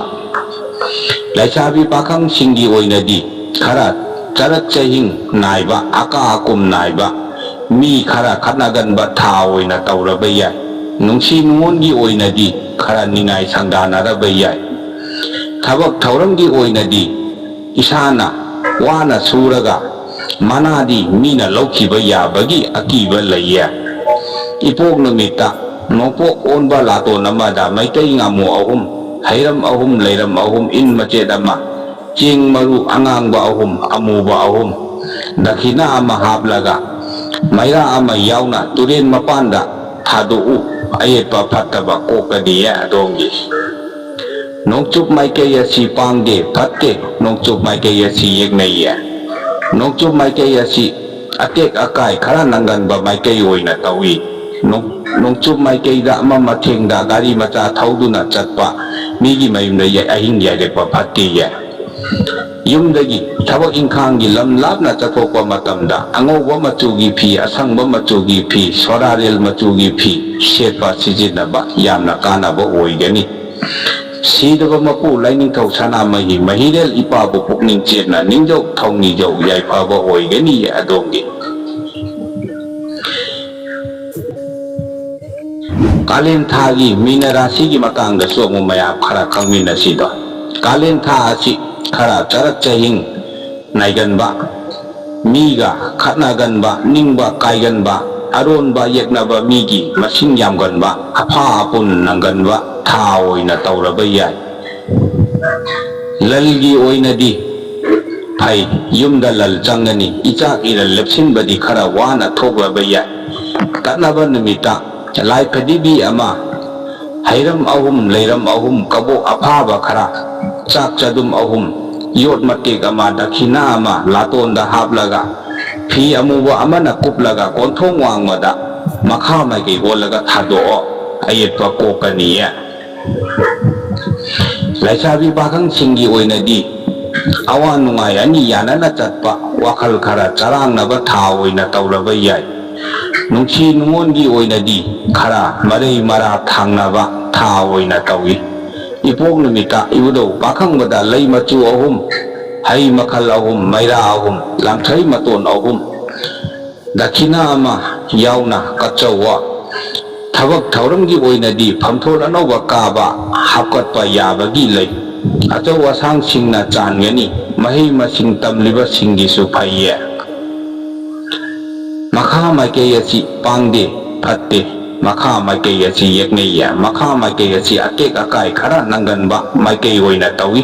ꯂꯩꯁꯥꯕꯤ ꯄꯥꯈꯪꯁꯤꯡꯒꯤ ꯑꯣꯏꯅꯗꯤ ꯈꯔ ꯆꯔꯛ ꯆꯍꯤꯡ ꯅꯥꯏꯕ, ꯑꯀꯥ ꯑꯀꯨꯝ ꯅꯥꯏꯕ, ꯃꯤ ꯈꯔ ꯈꯠꯅꯒꯟꯕ ꯊꯥ ꯑꯣꯏꯅ ꯇꯧꯔꯕ ꯌꯥꯏ꯫ ꯅꯨꯡꯁꯤ ꯅꯨꯡꯉꯣꯟꯒꯤ ꯑꯣꯏꯅꯗꯤ ꯈꯔ ꯅꯤꯡꯉꯥꯏ ꯁꯪꯗꯥꯅꯔꯕ ꯌꯥꯏ꯫ ꯊꯕꯛ ꯊꯧꯔꯝꯒꯤ ꯑꯣꯏꯅꯗꯤ ꯏꯁꯥꯅ ꯋꯥꯅ ꯁꯨꯔꯒ ꯃꯅꯥꯗꯤ ꯃꯤꯅ ꯂꯧꯈꯤꯕ ꯌꯥꯕꯒꯤ ꯑꯀꯤꯕ ꯂꯩꯌꯦ꯫ ꯏꯄꯣꯛ ꯅꯨꯃꯤꯠꯇ ꯅꯣꯡꯄꯣꯛ ꯑꯣꯟꯕ ꯂꯥꯇꯣꯟ ꯑꯃꯗ ꯃꯩꯇꯩ ꯉꯥꯃꯨ ꯑꯍꯨꯝ, ꯍꯩꯔꯝ ꯑꯍꯨꯝ, ꯂꯩꯔꯝ ꯑꯍꯨꯝ, ꯏꯟ ꯃꯆꯦꯠ ꯑꯃ, ꯆꯦꯡ ꯃꯔꯨ ꯑꯉꯥꯡꯕ ꯑꯍꯨꯝ, ꯑꯃꯨꯕ ꯑꯍꯨꯝ, ꯗꯈꯤꯅꯥ ꯑꯃ ꯍꯥꯞꯂꯒ ꯃꯩꯔꯥ ꯑꯃ ꯌꯥꯎꯅ ꯇꯨꯔꯦꯟ ꯃꯄꯥꯟꯗ ꯊꯥꯗꯣꯛꯎ꯫ ꯑꯌꯦꯠꯄ ꯐꯠꯇꯕ ꯀꯣꯛꯀꯅꯤꯌꯦ ꯑꯗꯣꯝꯒꯤ꯫ ꯅꯣꯡꯆꯨꯞ ꯃꯥꯏꯀꯩ ꯑꯁꯤ ꯄꯥꯡꯗꯦ, ꯐꯠꯇꯦ꯫ ꯅꯣꯡꯆꯨꯞ ꯃꯥꯏꯀꯩ ꯑꯁꯤ ꯌꯦꯛꯅꯩꯌꯦ꯫ ꯅꯣꯡꯆꯨꯞ ꯃꯥꯏꯀꯩ ꯑꯁꯤ ꯑꯇꯦꯛ ꯑꯀꯥꯏ ꯈꯔ ꯅꯪꯒꯟꯕ ꯃꯥꯏꯀꯩ ꯑꯣꯏꯅ ꯇꯧꯏ꯫ ꯅꯣꯡ-, ꯅꯣꯡꯆꯨꯞ ꯃꯥꯏꯀꯩꯗ ꯑꯃꯝ ꯑꯊꯦꯡꯗ ꯒꯥꯔꯤ ꯃꯆꯥ ꯊꯧꯗꯨꯅ ꯆꯠꯄ, ꯃꯤꯒꯤ ꯃꯌꯨꯝꯗ ꯌ-, ꯑꯍꯤꯡ ꯌꯥꯏꯔꯛꯄ ꯐꯠꯇꯦꯌꯦ꯫ ꯌꯨꯝꯗꯒꯤ ꯊꯕꯛ ꯏꯪꯈꯥꯡꯒꯤ ꯂꯝ ꯂꯥꯞꯅ ꯆꯠꯊꯣꯛꯄ ꯃꯇꯝꯗ ꯑꯉꯧꯕ ꯃꯆꯨꯒꯤ ꯐꯤ, ꯑꯁꯪꯕ ꯃꯆꯨꯒꯤ ꯐꯤ, ꯁꯣꯔꯥꯔꯦꯜ ꯃꯆꯨꯒꯤ ꯐꯤ ꯁꯦꯠꯄ ꯁꯤꯖꯤꯟꯅꯕ ꯌꯥꯝꯅ ꯀꯥꯟꯅꯕ ꯑꯣꯏꯒꯅꯤ꯫ ꯁꯤꯗꯕ ꯃꯄꯨ ꯂꯥꯏꯅꯤꯡꯊꯧ ꯁꯅꯥꯃꯍꯤ ꯃꯍꯤꯔꯦꯜ ꯏꯄꯥꯕꯨ ꯄꯨꯛꯅꯤꯡ ꯆꯦꯠꯅ ꯅꯤꯡꯖꯧ ꯊꯧꯅꯤꯖꯧ, ꯌꯥꯏꯐꯕ ꯑꯣꯏꯒꯅꯤ ꯑꯗꯣꯝꯒꯤ꯫ ꯀꯥꯂꯦꯟ ꯊꯥꯒꯤ ꯃꯤꯅ ꯔꯥꯁꯤꯒꯤ ꯃꯇꯥꯡꯗꯁꯨ ꯑꯃꯨꯛ ꯃꯌꯥꯝ ꯈꯔ ꯈꯪꯃꯤꯟꯅꯁꯤꯗꯣ꯫ ꯀꯥꯂꯦꯟ ꯊꯥ ꯑꯁꯤ ꯈꯔ ꯆꯔꯛ ꯆꯍꯤꯡ ꯅꯥꯏꯒꯟꯕ, ꯃꯤꯒ ꯈꯠꯅꯒꯟꯕ, ꯅꯤꯡꯕ ꯀꯥꯏꯒꯟꯕ, ꯑꯔꯣꯟꯕ ꯌꯦꯛꯅꯕ, ꯃꯤꯒꯤ ꯃꯁꯤꯡ ꯌꯥꯝꯒꯟꯕ, ꯑꯐꯥ ꯑꯄꯨꯟ ꯅꯪꯒꯟꯕ ꯊꯥ ꯑꯣꯏꯅ ꯇꯧꯔꯕ ꯌꯥꯏ꯫ ꯂꯜꯒꯤ ꯑꯣꯏꯅꯗꯤ ꯐꯩ, ꯌꯨꯝꯗ ꯂꯜ ꯆꯪꯒꯅꯤ, ꯏꯆꯥꯛ ꯏꯔꯜ ꯂꯦꯞꯁꯤꯟꯕꯗꯤ ꯈꯔ ꯋꯥꯅ ꯊꯣꯛꯂꯕ ꯌꯥꯏ꯫ ꯀꯠꯅꯕ ꯅꯨꯃꯤꯠꯇ ꯂꯥꯏ ꯐꯗꯤꯕꯤ ꯑꯃ, ꯍꯩꯔꯝ ꯑꯍꯨꯝ, ꯂꯩꯔꯝ ꯑꯍꯨꯝ, ꯀꯕꯣꯛ ꯑꯐꯥꯕ ꯈꯔ, ꯆꯥꯛ ꯆꯗꯨꯝ ꯑꯍꯨꯝ, ꯌꯣꯠ ꯃꯇꯦꯛ ꯑꯃ, ꯗꯈꯤꯅꯥ ꯑꯃ ꯂꯥꯇꯣꯟꯗ ꯍꯥꯞꯂꯒ, ꯐꯤ ꯑꯃꯨꯕ ꯑꯃꯅ ꯀꯨꯞꯂꯒ ꯀꯣꯟꯊꯣꯡ ꯋꯥꯡꯃꯗ ꯃꯈꯥ ꯃꯥꯏꯀꯩ ꯑꯣꯜꯂꯒ ꯊꯥꯗꯣꯛꯑꯣ, ꯑꯌꯦꯠꯄ ꯀꯣꯛꯀꯅꯤꯌꯦ꯫ ꯂꯩꯁꯥꯕꯤ ꯄꯥꯈꯪꯁꯤꯡꯒꯤ ꯑꯣꯏꯅꯗꯤ ꯑꯋꯥ ꯅꯨꯡꯉꯥꯏ ꯑꯅꯤ ꯌꯥꯅꯅ ꯆꯠꯄ, ꯋꯥꯈꯜ ꯈꯔ ꯆꯔꯥꯡꯅꯕ ꯊꯥ ꯑꯣꯏꯅ ꯇꯧꯔꯕ ꯌꯥꯏ꯫ ꯅꯨꯡꯁꯤ ꯅꯨꯡꯉꯣꯟꯒꯤ ꯑꯣꯏꯅꯗꯤ ꯈꯔ ꯃꯔꯩ ꯃꯔꯥ ꯊꯥꯡꯅꯕ ꯊꯥ ꯑꯣꯏꯅ ꯇꯧꯏ꯫ ꯏꯄꯣꯛ ꯅꯨꯃꯤꯠꯇ ꯏꯕꯨꯙꯧ ꯄꯥꯈꯪꯕꯗ ꯂꯩ ꯃꯆꯨ ꯑꯍꯨꯝ, ꯍꯩ ꯃꯈꯜ ꯑꯍꯨꯝ, ꯃꯩꯔꯥ ꯑꯍꯨꯝ, ꯂꯥꯡꯊ꯭ꯔꯩ ꯃꯇꯣꯟ ꯑꯍꯨꯝ, ꯗꯈꯤꯅꯥ ꯑꯃ ꯌꯥꯎꯅ ꯀꯠꯆꯧꯋ꯫ ꯊꯕꯛ ꯊꯧꯔꯝꯒꯤ ꯑꯣꯏꯅꯗꯤ ꯐꯝꯊꯣꯟ ꯑꯅꯧꯕ ꯀꯥꯕ ꯍꯥꯞꯀꯠꯄ ꯌꯥꯕꯒꯤ ꯂꯩ꯫ ꯑꯆꯧ ꯑꯁꯥꯡꯁꯤꯡꯅ ꯆꯥꯟꯒꯅꯤ꯫ ꯃꯍꯩ ꯃꯁꯤꯡ ꯇꯝꯂꯤꯕꯁꯤꯡꯒꯤꯁꯨ ꯐꯩꯌꯦ꯫ ꯃꯈꯥ ꯃꯥꯏꯀꯩ ꯑꯁꯤ ꯄꯥꯡꯗꯦ, ꯐꯠꯇꯦ꯫ ꯃꯈꯥ ꯃꯥꯏꯀꯩ ꯑꯁꯤ ꯌꯦꯛꯅꯩꯌꯦ꯫ ꯃꯈꯥ ꯃꯥꯏꯀꯩ ꯑꯁꯤ ꯑꯇꯦꯛ ꯑꯀꯥꯏ ꯈꯔ ꯅꯪꯒꯟꯕ ꯃꯥꯏꯀꯩ ꯑꯣꯏꯅ ꯇꯧꯏ꯫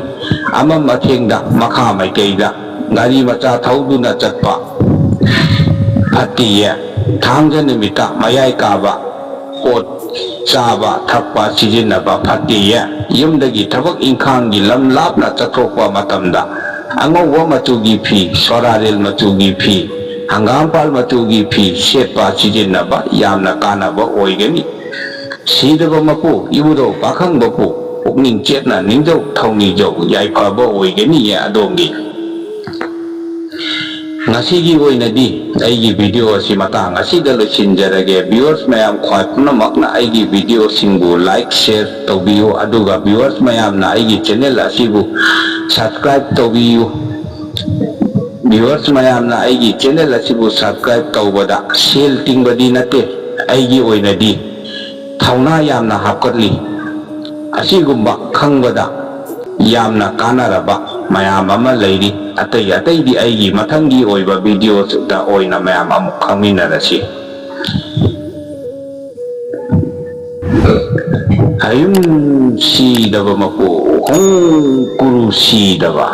ꯑꯃꯝ ꯑꯊꯦꯡꯗ ꯃꯈꯥ ꯃꯥꯏꯀꯩꯗ ꯒꯥꯔꯤ ꯃꯆꯥ ꯊꯧꯗꯨꯅ ꯆꯠꯄ ꯐꯠꯇꯦꯌꯦ꯫ ꯊꯥꯡꯖ ꯅꯨꯃꯤꯠꯇ ꯃꯌꯥꯏ ꯀꯥꯕ ꯄꯣꯠ ꯆꯥꯕ ꯊꯛꯄ ꯁꯤꯖꯤꯟꯅꯕ ꯐꯠꯇꯦꯌꯦ꯫ ꯌꯨꯝꯗꯒꯤ ꯊꯕꯛ ꯏꯪꯈꯥꯡꯒꯤ ꯂꯝ ꯂꯥꯞꯅ ꯆꯠꯊꯣꯛꯄ ꯃꯇꯝꯗ ꯑꯉꯧꯕ ꯃꯆꯨꯒꯤ ꯐꯤ, ꯁꯣꯔꯥꯔꯦꯜ ꯃꯆꯨꯒꯤ ꯐꯤ, ꯍꯪꯒꯥꯝꯄꯥꯜ ꯃꯆꯨꯒꯤ ꯐꯤ ꯁꯦꯠꯄ ꯁꯤꯖꯤꯟꯅꯕ ꯌꯥꯝꯅ ꯀꯥꯟꯅꯕ ꯑꯣꯏꯒꯅꯤ꯫ ꯁꯤꯗꯕ ꯃꯄꯨ ꯏꯕꯨꯙꯧ ꯄꯥꯈꯪꯕꯄꯨ ꯄꯨꯛꯅꯤꯡ ꯆꯦꯠꯅ ꯅꯤꯡꯖꯧ, ꯊꯧꯅꯤꯖꯧ, ꯌꯥꯏꯐꯕ ꯑꯣꯏꯒꯅꯤꯌꯦ ꯑꯗꯣꯝꯒꯤ꯫ ꯉꯁꯤꯒꯤ ꯑꯣꯏꯅꯗꯤ ꯑꯩꯒꯤ video ꯑꯁꯤ ꯃꯇꯥꯡ ꯑꯁꯤꯗ ꯂꯣꯏꯁꯤꯟꯖꯔꯒꯦ꯫ Viewers ꯃꯌꯥꯝ, ꯈ꯭ꯋꯥꯏ ꯄꯨꯝꯅꯃꯛꯅ ꯑꯩꯒꯤ videoꯁꯤꯡꯕꯨ like, share ꯇꯧꯕꯤꯌꯨ, ꯑꯗꯨꯒ viewers ꯃꯌꯥꯝꯅ ꯑꯩꯒꯤ channel ꯑꯁꯤꯕꯨ subscribe ꯇꯧꯕꯤꯌꯨ꯫ Viewers ꯃꯌꯥꯝꯅ ꯑꯩꯒꯤ channel ꯑꯁꯤꯕꯨ subscribe ꯇꯧꯕꯗ ꯁꯦꯜ ꯇꯤꯡꯕꯗꯤ ꯅꯠꯇꯦ, ꯑꯩꯒꯤ ꯑꯣꯏꯅꯗꯤ ꯊꯧꯅꯥ ꯌꯥꯝꯅ ꯍꯥꯞꯀꯠꯂꯤ꯫ ꯑꯁꯤꯒꯨꯝꯕ ꯈꯪꯕꯗ ꯌꯥꯝꯅ ꯀꯥꯟꯅꯔꯕ ꯃꯌꯥꯝ ꯑꯃ ꯂꯩꯔꯤ꯫ ꯑꯇꯩ ꯑꯇꯩꯗꯤ ꯑꯩꯒꯤ ꯃꯊꯪꯒꯤ ꯑꯣꯏꯕ videoꯗ ꯑꯣꯏꯅ ꯃꯌꯥꯝ ꯑꯃꯨꯛ ꯈꯪꯃꯤꯟꯅꯔꯁꯤ꯫ ꯍꯌꯨꯝ ꯁꯤꯗꯕ ꯃꯄꯨ, ꯍꯣꯡ ꯀꯨꯔꯨ ꯁꯤꯗꯕ꯫